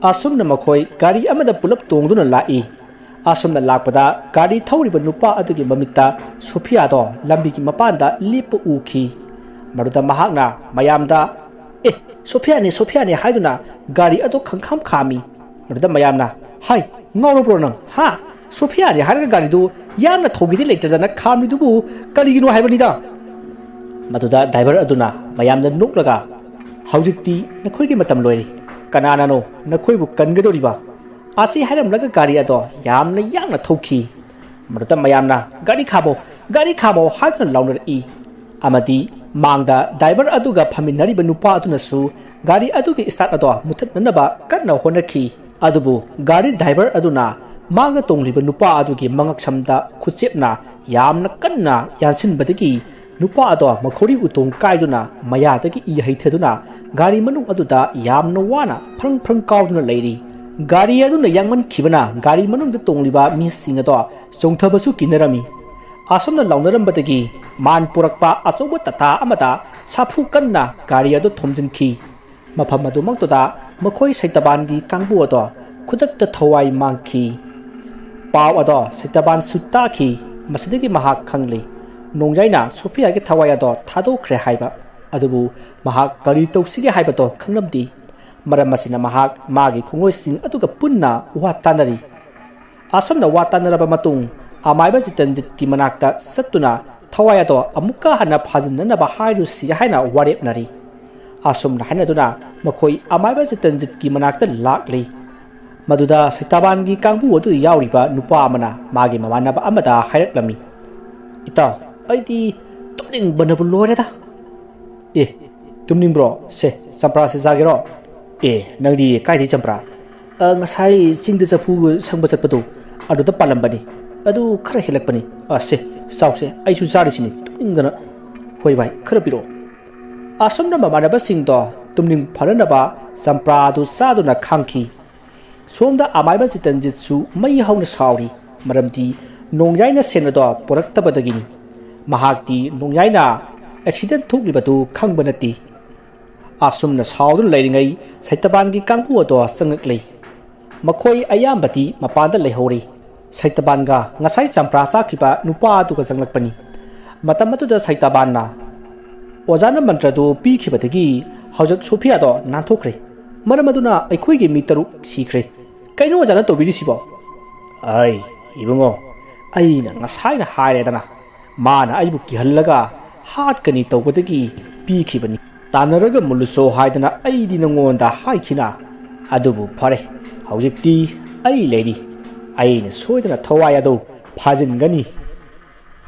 ꯑꯁꯨꯝꯅ ꯃꯈꯣꯏ ꯒꯥꯔꯤ ꯑꯃꯗ ꯄꯨꯂꯞ ꯇꯣꯡꯗꯨꯅ ꯂꯥꯛꯏ꯫ ꯑꯁꯨꯝꯅ ꯂꯥꯛꯄꯗ ꯒꯥꯔꯤ ꯊꯧꯔꯤꯕ ꯅꯨꯄꯥ ꯑꯗꯨꯒꯤ ꯃꯃꯤꯠꯇ ꯁꯣꯐꯤꯌꯥꯗꯣ ꯂꯝꯕꯤꯒꯤ ꯃꯄꯥꯟꯗ ꯂꯦꯞꯄ ꯎꯈꯤ꯫ ꯃꯗꯨꯗ ꯃꯍꯥꯛꯅ ꯃꯌꯥꯝꯗ, "ꯑꯦ, ꯁꯣꯐꯤꯌꯥꯅꯦ, ꯁꯣꯐꯤꯌꯥꯅꯦ" ꯍꯥꯏꯗꯨꯅ ꯒꯥꯔꯤ ꯑꯗꯨ ꯈꯪꯈꯥꯝ ꯈꯥꯝꯃꯤ꯫ ꯃꯗꯨꯗ ꯃꯌꯥꯝꯅ, "ꯍꯥꯏ, ꯉꯥꯎꯔꯕ꯭ꯔꯣ ꯅꯪ? ꯍꯥ? ꯁꯣꯐꯤꯌꯥꯅꯦ ꯍꯥꯏꯔꯒ ꯒꯥꯔꯤꯗꯨ ꯌꯥꯝꯅ ꯊꯧꯒꯦꯗꯤ ꯂꯩꯇꯗꯅ ꯈꯥꯝꯂꯤꯗꯨꯕꯨ ꯀꯔꯤꯒꯤꯅꯣ ꯍꯥꯏꯕꯅꯤꯗ?" ꯃꯗꯨꯗ ꯗ꯭ꯔꯥꯏꯚꯔ ꯑꯗꯨꯅ ꯃꯌꯥꯝꯗ ꯅꯣꯛꯂꯒ, "ꯍꯧꯖꯤꯛꯇꯤ ꯅꯈꯣꯏꯒꯤ ꯃꯇꯝ ꯂꯣꯏꯔꯦ꯫ ꯀꯅꯥꯅꯅꯣ ꯅꯈꯣꯏꯕꯨ ꯀꯟꯒꯗꯧꯔꯤꯕ?" ꯑꯁꯤ ꯍꯥꯏꯔꯝꯂꯒ ꯒꯥꯔꯤ ꯑꯗꯣ ꯌꯥꯝꯅ ꯌꯥꯡꯅ ꯊꯧꯈꯤ꯫ ꯃꯗꯨꯗ ꯃꯌꯥꯝꯅ, "ꯒꯥꯔꯤ ꯈꯥꯝꯃꯣ, ꯒꯥꯔꯤ ꯈꯥꯝꯃꯣ" ꯍꯥꯏꯗꯨꯅ ꯂꯥꯎꯅꯔꯛꯏ꯫ ꯑꯃꯗꯤ ꯃꯥꯡꯗ ꯗ꯭ꯔꯥꯏꯚꯔ ꯑꯗꯨꯒ ꯐꯝꯃꯤꯟꯅꯔꯤꯕ ꯅꯨꯄꯥ ꯑꯗꯨꯅꯁꯨ ꯒꯥꯔꯤ ꯑꯗꯨꯒꯤ ꯁ꯭ꯇꯥꯔꯠ ꯑꯗꯣ ꯃꯨꯊꯠꯅꯅꯕ ꯀꯟꯅ ꯍꯣꯠꯅꯈꯤ꯫ ꯑꯗꯨꯕꯨ ꯒꯥꯔꯤ ꯗ꯭ꯔꯥꯏꯚꯔ ꯑꯗꯨꯅ ꯃꯥꯡꯗ ꯇꯣꯡꯂꯤꯕ ꯅꯨꯄꯥ ꯑꯗꯨꯒꯤ ꯃꯉꯛꯁꯝꯗ ꯈꯨꯠꯆꯦꯞꯅ ꯌꯥꯝꯅ ꯀꯟꯅ ꯌꯥꯟꯁꯤꯟꯕꯗꯒꯤ ꯅꯨꯄꯥ ꯑꯗꯣ ꯃꯈꯣꯔꯤ ꯎꯇꯣꯡ ꯀꯥꯏꯗꯨꯅ ꯃꯌꯥꯗꯒꯤ ꯏ ꯍꯩꯊꯗꯨꯅ ꯒꯥꯔꯤ ꯃꯅꯨꯡ ꯑꯗꯨꯗ ꯌꯥꯝꯅ ꯋꯥꯅ ꯐ꯭ꯔꯪ ꯐ꯭ꯔꯪ ꯀꯥꯎꯗꯨꯅ ꯂꯩꯔꯤ꯫ ꯒꯥꯔꯤ ꯑꯗꯨꯅ ꯌꯥꯡꯃꯟꯈꯤꯕꯅ ꯒꯥꯔꯤ ꯃꯅꯨꯡꯗ ꯇꯣꯡꯂꯤꯕ ꯃꯤꯁꯤꯡ ꯑꯗꯣ ꯆꯣꯡꯊꯕꯁꯨ ꯀꯤꯅꯔꯝꯃꯤ꯫ ꯑꯁꯨꯝꯅ ꯂꯥꯎꯅꯔꯝꯕꯗꯒꯤ ꯃꯥꯟ ꯄꯨꯔꯛꯄ ꯑꯆꯧꯕ ꯇꯥꯇꯥ ꯑꯃꯗ ꯁꯥꯐꯨ ꯀꯟꯅ ꯒꯥꯔꯤ ꯑꯗꯨ ꯊꯣꯝꯖꯤꯟꯈꯤ꯫ ꯃꯐꯝ ꯑꯗꯨꯃꯛꯇꯨꯗ ꯃꯈꯣꯏ ꯁꯩꯇꯕꯥꯟꯒꯤ ꯀꯥꯡꯕꯨ ꯑꯗꯣ ꯈꯨꯗꯛꯇ ꯊꯋꯥꯏ ꯃꯥꯡꯈꯤ꯫ ꯄꯥꯎ ꯑꯗꯣ ꯁꯩꯇꯕꯥꯟꯁꯨ ꯇꯥꯈꯤ꯫ ꯃꯁꯤꯗꯒꯤ ꯃꯍꯥꯛ ꯈꯪꯂꯤ, ꯅꯣꯡꯌꯥꯏꯅ ꯁꯣꯐꯤꯌꯥꯒꯤ ꯊꯋꯥꯏ ꯑꯗꯣ ꯊꯥꯗꯣꯛꯈ꯭ꯔꯦ ꯍꯥꯏꯕ꯫ ꯑꯗꯨꯕꯨ ꯃꯍꯥꯛ ꯀꯔꯤ ꯇꯧꯁꯤꯒꯦ ꯍꯥꯏꯕꯗꯣ ꯈꯪꯂꯝꯗꯦ꯫ ꯃꯔꯝ ꯑꯁꯤꯅ ꯃꯍꯥꯛ ꯃꯥꯒꯤ ꯈꯣꯡꯂꯣꯏꯁꯤꯡ ꯑꯗꯨꯒ ꯄꯨꯟꯅ ꯋꯥ ꯇꯥꯅꯔꯤ꯫ ꯑꯁꯨꯝꯅ ꯋꯥ ꯇꯥꯅꯔꯕ ꯃꯇꯨꯡ, ꯑꯃꯥꯏꯕ ꯖꯤꯇꯟꯖꯤꯠꯀꯤ ꯃꯅꯥꯛꯇ ꯆꯠꯇꯨꯅ ꯊꯋꯥꯏ ꯑꯗꯣ ꯑꯃꯨꯛꯀ ꯍꯟꯅ ꯐꯥꯖꯤꯟꯅꯅꯕ ꯍꯥꯏꯔꯨꯁꯤ ꯍꯥꯏꯅ ꯋꯥꯔꯦꯞꯅꯔꯤ꯫ ꯑꯁꯨꯝꯅ ꯍꯥꯏꯅꯗꯨꯅ ꯃꯈꯣꯏ ꯑꯃꯥꯏꯕ ꯖꯤꯇꯟꯖꯤꯠꯀꯤ ꯃꯅꯥꯛꯇ ꯂꯥꯛꯂꯤ꯫ ꯃꯗꯨꯗ ꯁꯩꯇꯥꯕꯥꯟꯒꯤ ꯀꯥꯡꯕꯨ ꯑꯗꯨ ꯌꯥꯎꯔꯤꯕ ꯅꯨꯄꯥ ꯑꯃꯅ ꯃꯥꯒꯤ ꯃꯃꯥꯟꯅꯕ ꯑꯃꯗ ꯍꯥꯏꯔꯛꯂꯝꯃꯤ, "ꯏꯇꯥꯎ, ꯑꯩꯗꯤ ꯇꯨꯝꯅꯤꯡꯕꯅꯕꯨ ꯂꯣꯏꯔꯦꯗ"꯫ "ꯑꯦ, ꯇꯨꯝꯅꯤꯡꯕ꯭ꯔꯣ? ꯁꯦ, ꯆꯝꯄ꯭ꯔꯥꯁꯦ ꯆꯥꯒꯦꯔꯣ?" "ꯑꯦ, ꯅꯪꯗꯤ ꯀꯥꯏꯗꯩ ꯆꯝꯄ꯭ꯔꯥ?" "ꯑ, ꯉꯁꯥꯏ ꯆꯤꯡꯗ ꯆꯐꯨ ꯁꯪꯕ ꯆꯠꯄꯗꯣ, ꯑꯗꯨꯗ ꯄꯥꯜꯂꯝꯕꯅꯤ꯫ ꯑꯗꯨ ꯈꯔ ꯍꯦꯜꯂꯛꯄꯅꯤ꯫ ꯑ, ꯁꯦ, ꯆꯥꯎꯁꯦ, ꯑꯩꯁꯨ ꯆꯥꯔꯤꯁꯤꯅꯤ, ꯇꯨꯝꯅꯤꯡꯗꯅ"꯫ "ꯍꯣꯏ ꯚꯥꯏ, ꯈꯔ ꯄꯤꯔꯛꯑꯣ"꯫ ꯑꯁꯨꯝꯅ ꯃꯃꯥꯟꯅꯕꯁꯤꯡꯗꯣ ꯇꯨꯝꯅꯤꯡ ꯐꯅꯅꯕ ꯆꯝꯄ꯭ꯔꯥ ꯑꯗꯨ ꯆꯥꯗꯨꯅ ꯈꯥꯡꯈꯤ꯫ ꯁꯣꯝꯗ ꯑꯃꯥꯏꯕ ꯖꯤꯇꯟꯖꯤꯠꯁꯨ ꯃꯩ ꯍꯧꯅ ꯁꯥꯎꯔꯤ, ꯃꯔꯝꯗꯤ ꯅꯣꯡꯌꯥꯏꯅ ꯁꯦꯟ ꯑꯗꯣ ꯄꯨꯔꯛꯇꯕꯗꯒꯤꯅꯤ꯫ ꯃꯍꯥꯛꯇꯤ ꯅꯣꯡꯌꯥꯏꯅ ꯑꯦꯛꯁꯤꯗꯦꯟ ꯊꯣꯛꯂꯤꯕꯗꯨ ꯈꯪꯕ ꯅꯠꯇꯦ꯫ ꯑꯁꯨꯝꯅ ꯁꯥꯎꯗꯨꯅ ꯂꯩꯔꯤꯉꯩ ꯁꯩꯇꯕꯥꯟꯒꯤ ꯀꯥꯡꯕꯨ ꯑꯗꯣ ꯆꯪꯂꯛꯂꯤ꯫ ꯃꯈꯣꯏ ꯑꯌꯥꯝꯕꯗꯤ ꯃꯄꯥꯟꯗ ꯂꯩꯍꯧꯔꯤ꯫ ꯁꯩꯇꯕꯥꯟꯒ ꯉꯁꯥꯏ ꯆꯝꯄ꯭ꯔꯥ ꯆꯥꯈꯤꯕ ꯅꯨꯄꯥ ꯑꯗꯨꯒ ꯆꯪꯂꯛꯄꯅꯤ꯫ ꯃꯇꯝ ꯑꯗꯨꯗ ꯁꯩꯇꯕꯥꯟꯅ ꯑꯣꯖꯥꯅ ꯃꯟꯇ꯭ꯔꯗꯨ ꯄꯤꯈꯤꯕꯗꯒꯤ ꯍꯧꯖꯤꯛ ꯁꯣꯐꯤꯌꯥꯗꯣ ꯅꯥꯟꯊꯣꯛꯈ꯭ꯔꯦ꯫ ꯃꯔꯝ ꯑꯗꯨꯅ ꯑꯩꯈꯣꯏꯒꯤ ꯃꯤ ꯇꯔꯨꯛ ꯁꯤꯈ꯭ꯔꯦ꯫ ꯀꯩꯅꯣ ꯑꯣꯖꯥꯅ ꯇꯧꯕꯤꯔꯤꯁꯤꯕꯣ? ꯑꯩ, ꯏꯕꯨꯡꯉꯣ, ꯑꯩꯅ ꯉꯁꯥꯏꯅ ꯍꯥꯏꯔꯦꯗꯅ, ꯃꯥꯅ ꯑꯩꯕꯨ ꯀꯤꯍꯜꯂꯒ ꯍꯥꯠꯀꯅꯤ ꯇꯧꯕꯗꯒꯤ ꯄꯤꯈꯤꯕꯅꯤ꯫ ꯇꯥꯟꯅꯔꯒ ꯃꯨꯜꯂꯨꯁꯣ ꯍꯥꯏꯗꯅ ꯑꯩꯗꯤ ꯅꯉꯣꯟꯗ ꯍꯥꯏꯈꯤꯅ꯫ ꯑꯗꯨꯕꯨ ꯐꯔꯦ, ꯍꯧꯖꯤꯛꯇꯤ ꯑꯩ ꯂꯩꯔꯤ꯫ ꯑꯩꯅ ꯁꯣꯏꯗꯅ ꯊꯋꯥꯏ ꯑꯗꯨ ꯐꯥꯖꯤꯟꯒꯅꯤ꯫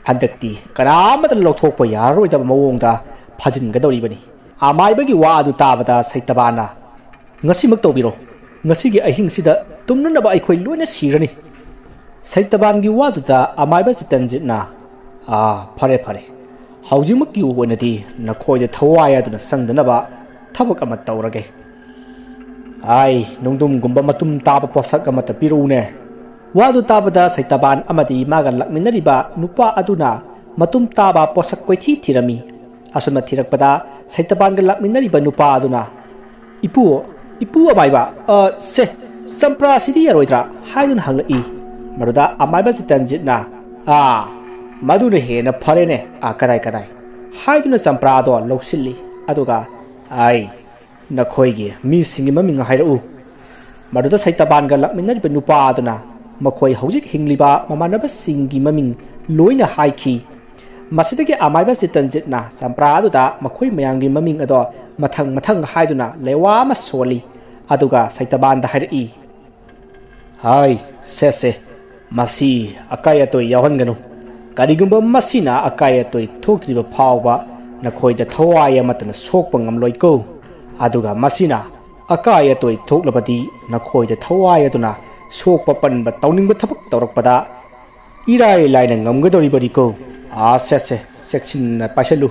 ꯍꯟꯗꯛꯇꯤ ꯀꯅꯥ ꯑꯃꯠꯇꯅ ꯂꯧꯊꯣꯛꯄ ꯌꯥꯔꯔꯣꯏꯗꯕ ꯃꯑꯣꯡꯗ ꯐꯥꯖꯤꯟꯒꯗꯧꯔꯤꯕꯅꯤ꯫ ꯑꯃꯥꯏꯕꯒꯤ ꯋꯥ ꯑꯗꯨ ꯇꯥꯕꯗ ꯁꯩꯇꯕꯥꯅ, "ꯉꯁꯤꯃꯛ ꯇꯧꯕꯤꯔꯣ꯫ ꯉꯁꯤꯒꯤ ꯑꯍꯤꯡꯁꯤꯗ ꯇꯨꯝꯅꯅꯕ ꯑꯩꯈꯣꯏ ꯂꯣꯏꯅ ꯁꯤꯔꯅꯤ꯫" ꯁꯩꯇꯕꯥꯟꯒꯤ ꯋꯥꯗꯨꯗ ꯑꯃꯥꯏꯕ ꯆꯤꯇꯟꯖꯤꯠꯅ, "ꯑꯥ, ꯐꯔꯦ, ꯐꯔꯦ꯫ ꯍꯧꯖꯤꯛꯃꯛꯀꯤ ꯑꯣꯏꯅꯗꯤ ꯅꯈꯣꯏꯗ ꯊꯋꯥꯏ ꯑꯗꯨꯅ ꯆꯪꯗꯅꯕ ꯊꯕꯛ ꯑꯃ ꯇꯧꯔꯒꯦ꯫ ꯑꯥꯏ, ꯅꯨꯡꯗꯨꯝꯒꯨꯝꯕ ꯃꯇꯨꯝ ꯇꯥꯕ ꯄꯣꯠꯁꯛ ꯑꯃꯠꯇ ꯄꯤꯔꯛꯎꯅꯦ꯫" ꯋꯥꯗꯨ ꯇꯥꯕꯗ ꯁꯩꯇꯕꯥꯟ ꯑꯃꯗꯤ ꯃꯥꯒ ꯂꯥꯛꯃꯤꯟꯅꯔꯤꯕ ꯅꯨꯄꯥ ꯑꯗꯨꯅ ꯃꯇꯨꯝ ꯇꯥꯕ ꯄꯣꯠꯁꯛ ꯀꯣꯏꯊꯤ ꯊꯤꯔꯝꯃꯤ꯫ ꯑꯁꯨꯝꯅ ꯊꯤꯔꯛꯄꯗ ꯁꯩꯇꯕꯥꯟꯒ ꯂꯥꯛꯃꯤꯟꯅꯔꯤꯕ ꯅꯨꯄꯥ ꯑꯗꯨꯅ, "ꯏꯄꯨ, ꯏꯄꯨ ꯑꯃꯥꯏꯕ, ꯑ, ꯁꯦ, ꯆꯝꯄ꯭ꯔꯥꯁꯤꯗꯤ ꯌꯥꯔꯣꯏꯗ꯭ꯔꯥ?" ꯍꯥꯏꯗꯨꯅ ꯍꯪꯂꯛꯏ꯫ ꯃꯗꯨꯗ ꯑꯃꯥꯏꯕ ꯆꯤꯇꯟꯖꯤꯠꯅ, "ꯑꯥ, ꯃꯗꯨꯅ ꯍꯦꯟꯅ ꯐꯔꯦꯅꯦ, ꯑꯥ, ꯀꯗꯥꯏ, ꯀꯗꯥꯏ?" ꯍꯥꯏꯗꯨꯅ ꯆꯝꯄ꯭ꯔꯥꯗꯣ ꯂꯧꯁꯤꯜꯂꯤ꯫ ꯑꯗꯨꯒ, "ꯑꯩ, ꯅꯈꯣꯏꯒꯤ ꯃꯤꯁꯤꯡꯒꯤ ꯃꯃꯤꯡ ꯍꯥꯏꯔꯛꯎ꯫" ꯃꯗꯨꯗ ꯁꯩꯇꯕꯥꯟꯒ ꯂꯥꯛꯃꯤꯟꯅꯔꯤꯕ ꯅꯨꯄꯥ ꯑꯗꯨꯅ ꯃꯈꯣꯏ ꯍꯧꯖꯤꯛ ꯍꯤꯡꯂꯤꯕ ꯃꯃꯥꯟꯅꯕꯁꯤꯡꯒꯤ ꯃꯃꯤꯡ ꯂꯣꯏꯅ ꯍꯥꯏꯈꯤ꯫ ꯃꯁꯤꯗꯒꯤ ꯑꯃꯥꯏꯕ ꯆꯤꯇꯟꯖꯤꯠꯅ ꯆꯝꯄ꯭ꯔꯥ ꯑꯗꯨꯗ ꯃꯈꯣꯏ ꯃꯌꯥꯝꯒꯤ ꯃꯃꯤꯡ ꯑꯗꯣ ꯃꯊꯪ ꯃꯊꯪ ꯍꯥꯏꯗꯨꯅ ꯂꯩꯋꯥ ꯑꯃ ꯁꯣꯜꯂꯤ꯫ ꯑꯗꯨꯒ ꯁꯩꯇꯕꯥꯟꯗ ꯍꯥꯏꯔꯛꯏ, "ꯍꯥꯏ, ꯁꯦ, ꯁꯦ, ꯃꯁꯤ ꯑꯀꯥꯏ ꯑꯇꯣꯏ ꯌꯥꯎꯍꯟꯒꯅꯨ꯫ ꯀꯔꯤꯒꯨꯝꯕ ꯃꯁꯤꯅ ꯑꯀꯥꯏ ꯑꯇꯣꯏ ꯊꯣꯛꯇ꯭ꯔꯤꯕ ꯐꯥꯎꯕ ꯅꯈꯣꯏꯗ ꯊꯋꯥꯏ ꯑꯃꯠꯇꯅ ꯁꯣꯛꯄ ꯉꯝꯂꯣꯏꯀꯣ꯫ ꯑꯗꯨꯒ ꯃꯁꯤꯅ ꯑꯀꯥꯏ ꯑꯇꯣꯏ ꯊꯣꯛꯂꯕꯗꯤ ꯅꯈꯣꯏꯗ ꯊꯋꯥꯏ ꯑꯗꯨꯅ ꯁꯣꯛꯄ ꯄꯟꯕ ꯇꯧꯅꯤꯡꯕ ꯊꯕꯛ ꯇꯧꯔꯛꯄꯗ ꯏꯔꯥꯏ ꯂꯥꯏꯅ ꯉꯝꯒꯗꯧꯔꯤꯕꯅꯤꯀꯣ꯫ ꯑꯥ, ꯁꯦ, ꯁꯦ, ꯆꯦꯛꯁꯤꯟꯅ ꯄꯥꯏꯁꯜꯂꯨ꯫"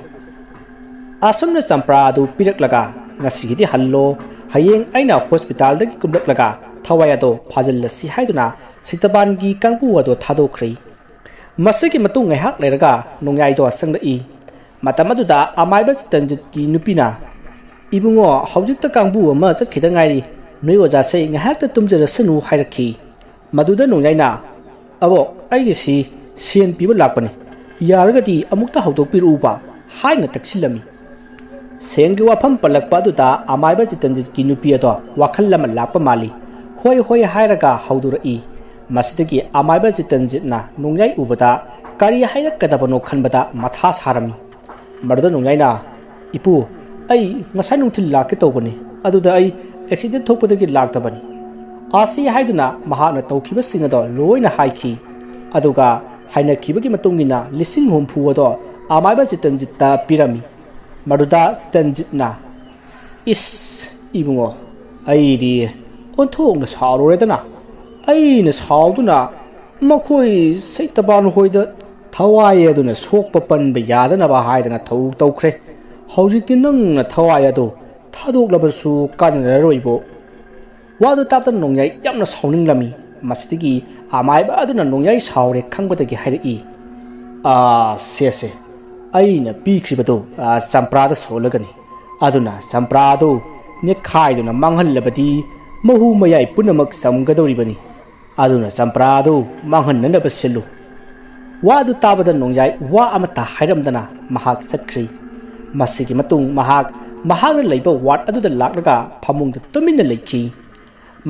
ꯑꯁꯨꯝꯅ ꯆꯝꯄ꯭ꯔꯥ ꯑꯗꯨ ꯄꯤꯔꯛꯂꯒ, "ꯉꯁꯤꯒꯤꯗꯤ ꯍꯜꯂꯣ, ꯍꯌꯦꯡ ꯑꯩꯅ ꯍꯣꯁꯄꯤꯇꯥꯜꯗꯒꯤ ꯀꯨꯝꯂꯛꯂꯒ ꯊꯋꯥꯏ ꯑꯗꯣ ꯐꯥꯖꯤꯜꯂꯁꯤ" ꯍꯥꯏꯗꯨꯅ ꯁꯩꯇꯕꯥꯟꯒꯤ ꯀꯥꯡꯕꯨ ꯑꯗꯣ ꯊꯥꯗꯣꯛꯈ꯭ꯔꯦ꯫ ꯃꯁꯤꯒꯤ ꯃꯇꯨꯡ ꯉꯥꯏꯍꯥꯛ ꯂꯩꯔꯒ ꯅꯣꯡꯌꯥꯏꯗꯣ ꯆꯪꯂꯛꯏ꯫ ꯃꯇꯝ ꯑꯗꯨꯗ ꯑꯃꯥꯏꯕ ꯆꯤꯇꯟꯖꯤꯠꯀꯤ ꯅꯨꯄꯤꯅ, "ꯏꯕꯨꯡꯉꯣ, ꯍꯧꯖꯤꯛꯇ ꯀꯥꯡꯕꯨ ꯑꯃ ꯆꯠꯈꯤꯗ ꯉꯥꯏꯔꯤ, ꯅꯣꯏ ꯑꯣꯖꯥꯁꯦ ꯉꯥꯏꯍꯥꯛꯇ ꯇꯨꯝꯖꯔꯁꯅꯨ" ꯍꯥꯏꯔꯛꯈꯤ꯫ ꯃꯗꯨꯗ ꯅꯣꯡꯌꯥꯏꯅ, "ꯑꯕꯣꯛ, ꯑꯩꯒꯤꯁꯤ ꯁꯦꯟ ꯄꯤꯕ ꯂꯥꯛꯄꯅꯤ, ꯌꯥꯔꯒꯗꯤ ꯑꯃꯨꯛꯇ ꯍꯧꯗꯣꯛꯄꯤꯔꯛꯎꯕ" ꯍꯥꯏꯅ ꯇꯛꯁꯤꯜꯂꯝꯃꯤ꯫ ꯁꯦꯟꯒꯤ ꯋꯥꯐꯝ ꯄꯜꯂꯛꯄ ꯑꯗꯨꯗ ꯑꯃꯥꯏꯕ ꯆꯤꯇꯟꯖꯤꯠꯀꯤ ꯅꯨꯄꯤ ꯑꯗꯣ ꯋꯥꯈꯜ ꯑꯃ ꯂꯥꯛꯄ ꯃꯥꯜꯂꯤ꯫ "ꯍꯣꯏ, ꯍꯣꯏ" ꯍꯥꯏꯔꯒ ꯍꯧꯗꯣꯔꯛꯏ꯫ ꯃꯁꯤꯗꯒꯤ ꯑꯃꯥꯏꯕ ꯆꯤꯇꯟꯖꯤꯠꯅ ꯅꯣꯡꯌꯥꯏ ꯎꯕꯗ ꯀꯔꯤ ꯍꯥꯏꯔꯛꯀꯗꯕꯅꯣ ꯈꯟꯕꯗ ꯃꯊꯥ ꯁꯥꯔꯝꯃꯤ꯫ ꯃꯗꯨꯗ ꯅꯣꯡꯌꯥꯏꯅ, "ꯏꯄꯨ, ꯑꯩ ꯉꯁꯥꯏ ꯅꯨꯡꯊꯤꯜ ꯂꯥꯛꯀꯦ ꯇꯧꯕꯅꯤ, ꯑꯗꯨꯗ ꯑꯩ ꯑꯦꯛꯁꯤꯗꯦꯟ ꯊꯣꯛꯄꯗꯒꯤ ꯂꯥꯛꯇꯕꯅꯤ" ꯑꯁꯤ ꯍꯥꯏꯗꯨꯅ ꯃꯍꯥꯛꯅ ꯇꯧꯈꯤꯕꯁꯤꯡ ꯑꯗꯣ ꯂꯣꯏꯅ ꯍꯥꯏꯈꯤ꯫ ꯑꯗꯨꯒ ꯍꯥꯏꯅꯈꯤꯕꯒꯤ ꯃꯇꯨꯡ ꯏꯟꯅ ꯂꯤꯁꯤꯡ ꯍꯨꯝꯐꯨ ꯑꯗꯣ ꯑꯃꯥꯏꯕ ꯆꯤꯇꯟꯖꯤꯠꯇ ꯄꯤꯔꯝꯃꯤ꯫ ꯃꯗꯨꯗ ꯆꯤꯇꯟꯖꯤꯠꯅ, "ꯏꯁ, ꯏꯕꯨꯡꯉꯣ, ꯑꯩꯗꯤ ꯑꯣꯟꯊꯣꯛꯅ ꯁꯥꯎꯔꯨꯔꯦꯗꯅ꯫ ꯑꯩꯅ ꯁꯥꯎꯗꯨꯅ ꯃꯈꯣꯏ ꯁꯩꯇꯕꯥꯟ ꯍꯣꯏꯗ ꯊꯋꯥꯏ ꯑꯗꯨꯅ ꯁꯣꯛꯄ ꯄꯟꯕ ꯌꯥꯗꯅꯕ ꯍꯥꯏꯗꯅ ꯊꯧ ꯇꯧꯈ꯭ꯔꯦ꯫ ꯍꯧꯖꯤꯛꯇꯤ ꯅꯪꯅ ꯊꯋꯥꯏ ꯑꯗꯨ ꯊꯥꯗꯣꯛꯂꯕꯁꯨ ꯀꯥꯟꯅꯔꯔꯣꯏꯕꯣ"꯫ ꯋꯥꯗꯨ ꯇꯥꯕꯗ ꯅꯣꯡꯌꯥꯏ ꯌꯥꯝꯅ ꯁꯥꯎꯅꯤꯡꯂꯝꯃꯤ꯫ ꯃꯁꯤꯗꯒꯤ ꯑꯃꯥꯏꯕ ꯑꯗꯨꯅ ꯅꯣꯡꯌꯥꯏ ꯁꯥꯎꯔꯦ ꯈꯪꯕꯗꯒꯤ ꯍꯥꯏꯔꯛꯏ, "ꯑꯥ, ꯁꯦ, ꯁꯦ, ꯑꯩꯅ ꯄꯤꯈ꯭ꯔꯤꯕꯗꯨ, ꯑꯥ, ꯆꯝꯄ꯭ꯔꯥꯗ ꯁꯣꯜꯂꯒꯅꯤ꯫ ꯑꯗꯨꯅ ꯆꯝꯄ꯭ꯔꯥꯗꯨ ꯅꯦꯠꯈꯥꯏꯗꯨꯅ ꯃꯥꯡꯍꯜꯂꯕꯗꯤ ꯃꯍꯨ ꯃꯌꯥꯏ ꯄꯨꯝꯅꯃꯛ ꯆꯝꯒꯗꯧꯔꯤꯕꯅꯤ꯫ ꯑꯗꯨꯅ ꯆꯝꯄ꯭ꯔꯥꯗꯨ ꯃꯥꯡꯍꯟꯅꯅꯕ ꯁꯤꯜꯂꯨ"꯫ ꯋꯥ ꯑꯗꯨ ꯇꯥꯕꯗ ꯅꯣꯡꯌꯥꯏ ꯋꯥ ꯑꯃꯠꯇ ꯍꯥꯏꯔꯝꯗꯅ ꯃꯍꯥꯛ ꯆꯠꯈ꯭ꯔꯤ꯫ ꯃꯁꯤꯒꯤ ꯃꯇꯨꯡ ꯃꯍꯥꯛ ꯃꯍꯥꯛꯅ ꯂꯩꯕ ꯋꯥꯔꯗ ꯑꯗꯨꯗ ꯂꯥꯛꯂꯒ ꯐꯃꯨꯡꯗ ꯇꯨꯃꯤꯟꯅ ꯂꯩꯈꯤ꯫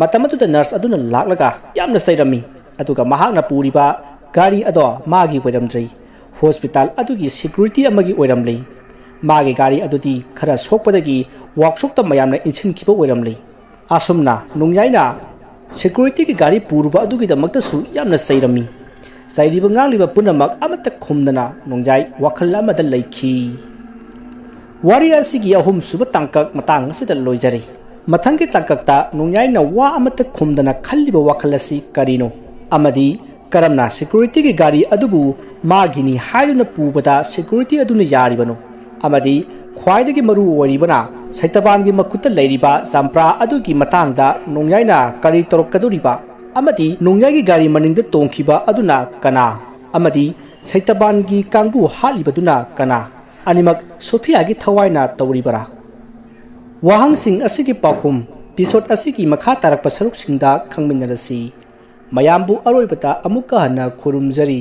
ꯃꯇꯝ ꯑꯗꯨꯗ ꯅꯔꯁ ꯑꯗꯨꯅ ꯂꯥꯛꯂꯒ ꯌꯥꯝꯅ ꯆꯩꯔꯝꯃꯤ, ꯑꯗꯨꯒ ꯃꯍꯥꯛꯅ ꯄꯨꯔꯤꯕ ꯒꯥꯔꯤ ꯑꯗꯣ ꯃꯥꯒꯤ ꯑꯣꯏꯔꯝꯗ꯭ꯔꯦ꯫ ꯍꯣꯁꯄꯤꯇꯥꯜ ꯑꯗꯨꯒꯤ ꯁꯦꯀ꯭ꯌꯨꯔꯤꯇꯤ ꯑꯃꯒꯤ ꯑꯣꯏꯔꯝꯂꯦ꯫ ꯃꯥꯒꯤ ꯒꯥꯔꯤ ꯑꯗꯨꯗꯤ ꯈꯔ ꯁꯣꯛꯄꯗꯒꯤ ꯋꯥꯛꯁꯣꯞꯇ ꯃꯌꯥꯝꯅ ꯏꯟꯁꯤꯟꯈꯤꯕ ꯑꯣꯏꯔꯝꯂꯦ꯫ ꯑꯁꯨꯝꯅ ꯅꯣꯡꯌꯥꯏꯅ ꯁꯦꯀ꯭ꯌꯨꯔꯤꯇꯤꯒꯤ ꯒꯥꯔꯤ ꯄꯨꯔꯨꯕ ꯑꯗꯨꯒꯤꯗꯃꯛꯇꯁꯨ ꯌꯥꯝꯅ ꯆꯩꯔꯝꯃꯤ꯫ ꯆꯩꯔꯤꯕ ꯉꯥꯡꯂꯤꯕ ꯄꯨꯝꯅꯃꯛ ꯑꯃꯠꯇ ꯈꯨꯝꯗꯅ ꯅꯣꯡꯌꯥꯏ ꯋꯥꯈꯜ ꯑꯃꯗ ꯂꯩꯈꯤ꯫ ꯋꯥꯔꯤ ꯑꯁꯤꯒꯤ ꯑꯍꯨꯝꯁꯨꯕ ꯇꯥꯡꯀꯛ ꯃꯇꯥꯡ ꯑꯁꯤꯗ ꯂꯣꯏꯖꯔꯦ꯫ ꯃꯊꯪꯒꯤ ꯇꯥꯡꯀꯛꯇ ꯅꯣꯡꯌꯥꯏꯅ ꯋꯥ ꯑꯃꯠꯇ ꯈꯨꯝꯗꯅ ꯈꯜꯂꯤꯕ ꯋꯥꯈꯜ ꯑꯁꯤ ꯀꯔꯤꯅꯣ, ꯑꯃꯗꯤ ꯀꯔꯝꯅ ꯁꯦꯀ꯭ꯌꯨꯔꯤꯇꯤꯒꯤ ꯒꯥꯔꯤ ꯑꯗꯨꯕꯨ ꯃꯥꯒꯤꯅꯤ ꯍꯥꯏꯗꯨꯅ ꯄꯨꯕꯗ ꯁꯦꯀ꯭ꯌꯨꯔꯤꯇꯤ ꯑꯗꯨꯅ ꯌꯥꯔꯤꯕꯅꯣ, ꯑꯃꯗꯤ ꯈ꯭ꯋꯥꯏꯗꯒꯤ ꯃꯔꯨ ꯑꯣꯏꯔꯤꯕꯅ ꯁꯩꯇꯕꯥꯟꯒꯤ ꯃꯈꯨꯠꯇ ꯂꯩꯔꯤꯕ ꯆꯝꯄ꯭ꯔꯥ ꯑꯗꯨꯒꯤ ꯃꯇꯥꯡꯗ ꯅꯣꯡꯌꯥꯏꯅ ꯀꯔꯤ ꯇꯧꯔꯛꯀꯗꯧꯔꯤꯕ, ꯑꯃꯗꯤ ꯅꯣꯡꯌꯥꯏꯒꯤ ꯒꯥꯔꯤ ꯃꯅꯤꯡꯗ ꯇꯣꯡꯈꯤꯕ ꯑꯗꯨꯅ ꯀꯅꯥ, ꯑꯃꯗꯤ ꯁꯩꯇꯕꯥꯟꯒꯤ ꯀꯥꯡꯕꯨ ꯍꯥꯠꯂꯤꯕꯗꯨꯅ ꯀꯅꯥ? ꯑꯅꯤꯃꯛ ꯁꯣꯐꯤꯌꯥꯒꯤ ꯊꯋꯥꯏꯅ ꯇꯧꯔꯤꯕꯔꯥ? ꯋꯥꯍꯪꯁꯤꯡ ꯑꯁꯤꯒꯤ ꯄꯥꯎꯈꯨꯝ ꯄꯤꯁꯣꯠ ꯑꯁꯤꯒꯤ ꯃꯈꯥ ꯇꯥꯔꯛꯄ ꯁꯔꯨꯛꯁꯤꯡꯗ ꯈꯪꯃꯤꯟꯅꯔꯁꯤ꯫ ꯃꯌꯥꯝꯕꯨ ꯑꯔꯣꯏꯕꯗ ꯑꯃꯨꯛꯀ ꯍꯟꯅ ꯈꯨꯔꯨꯝꯖꯔꯤ꯫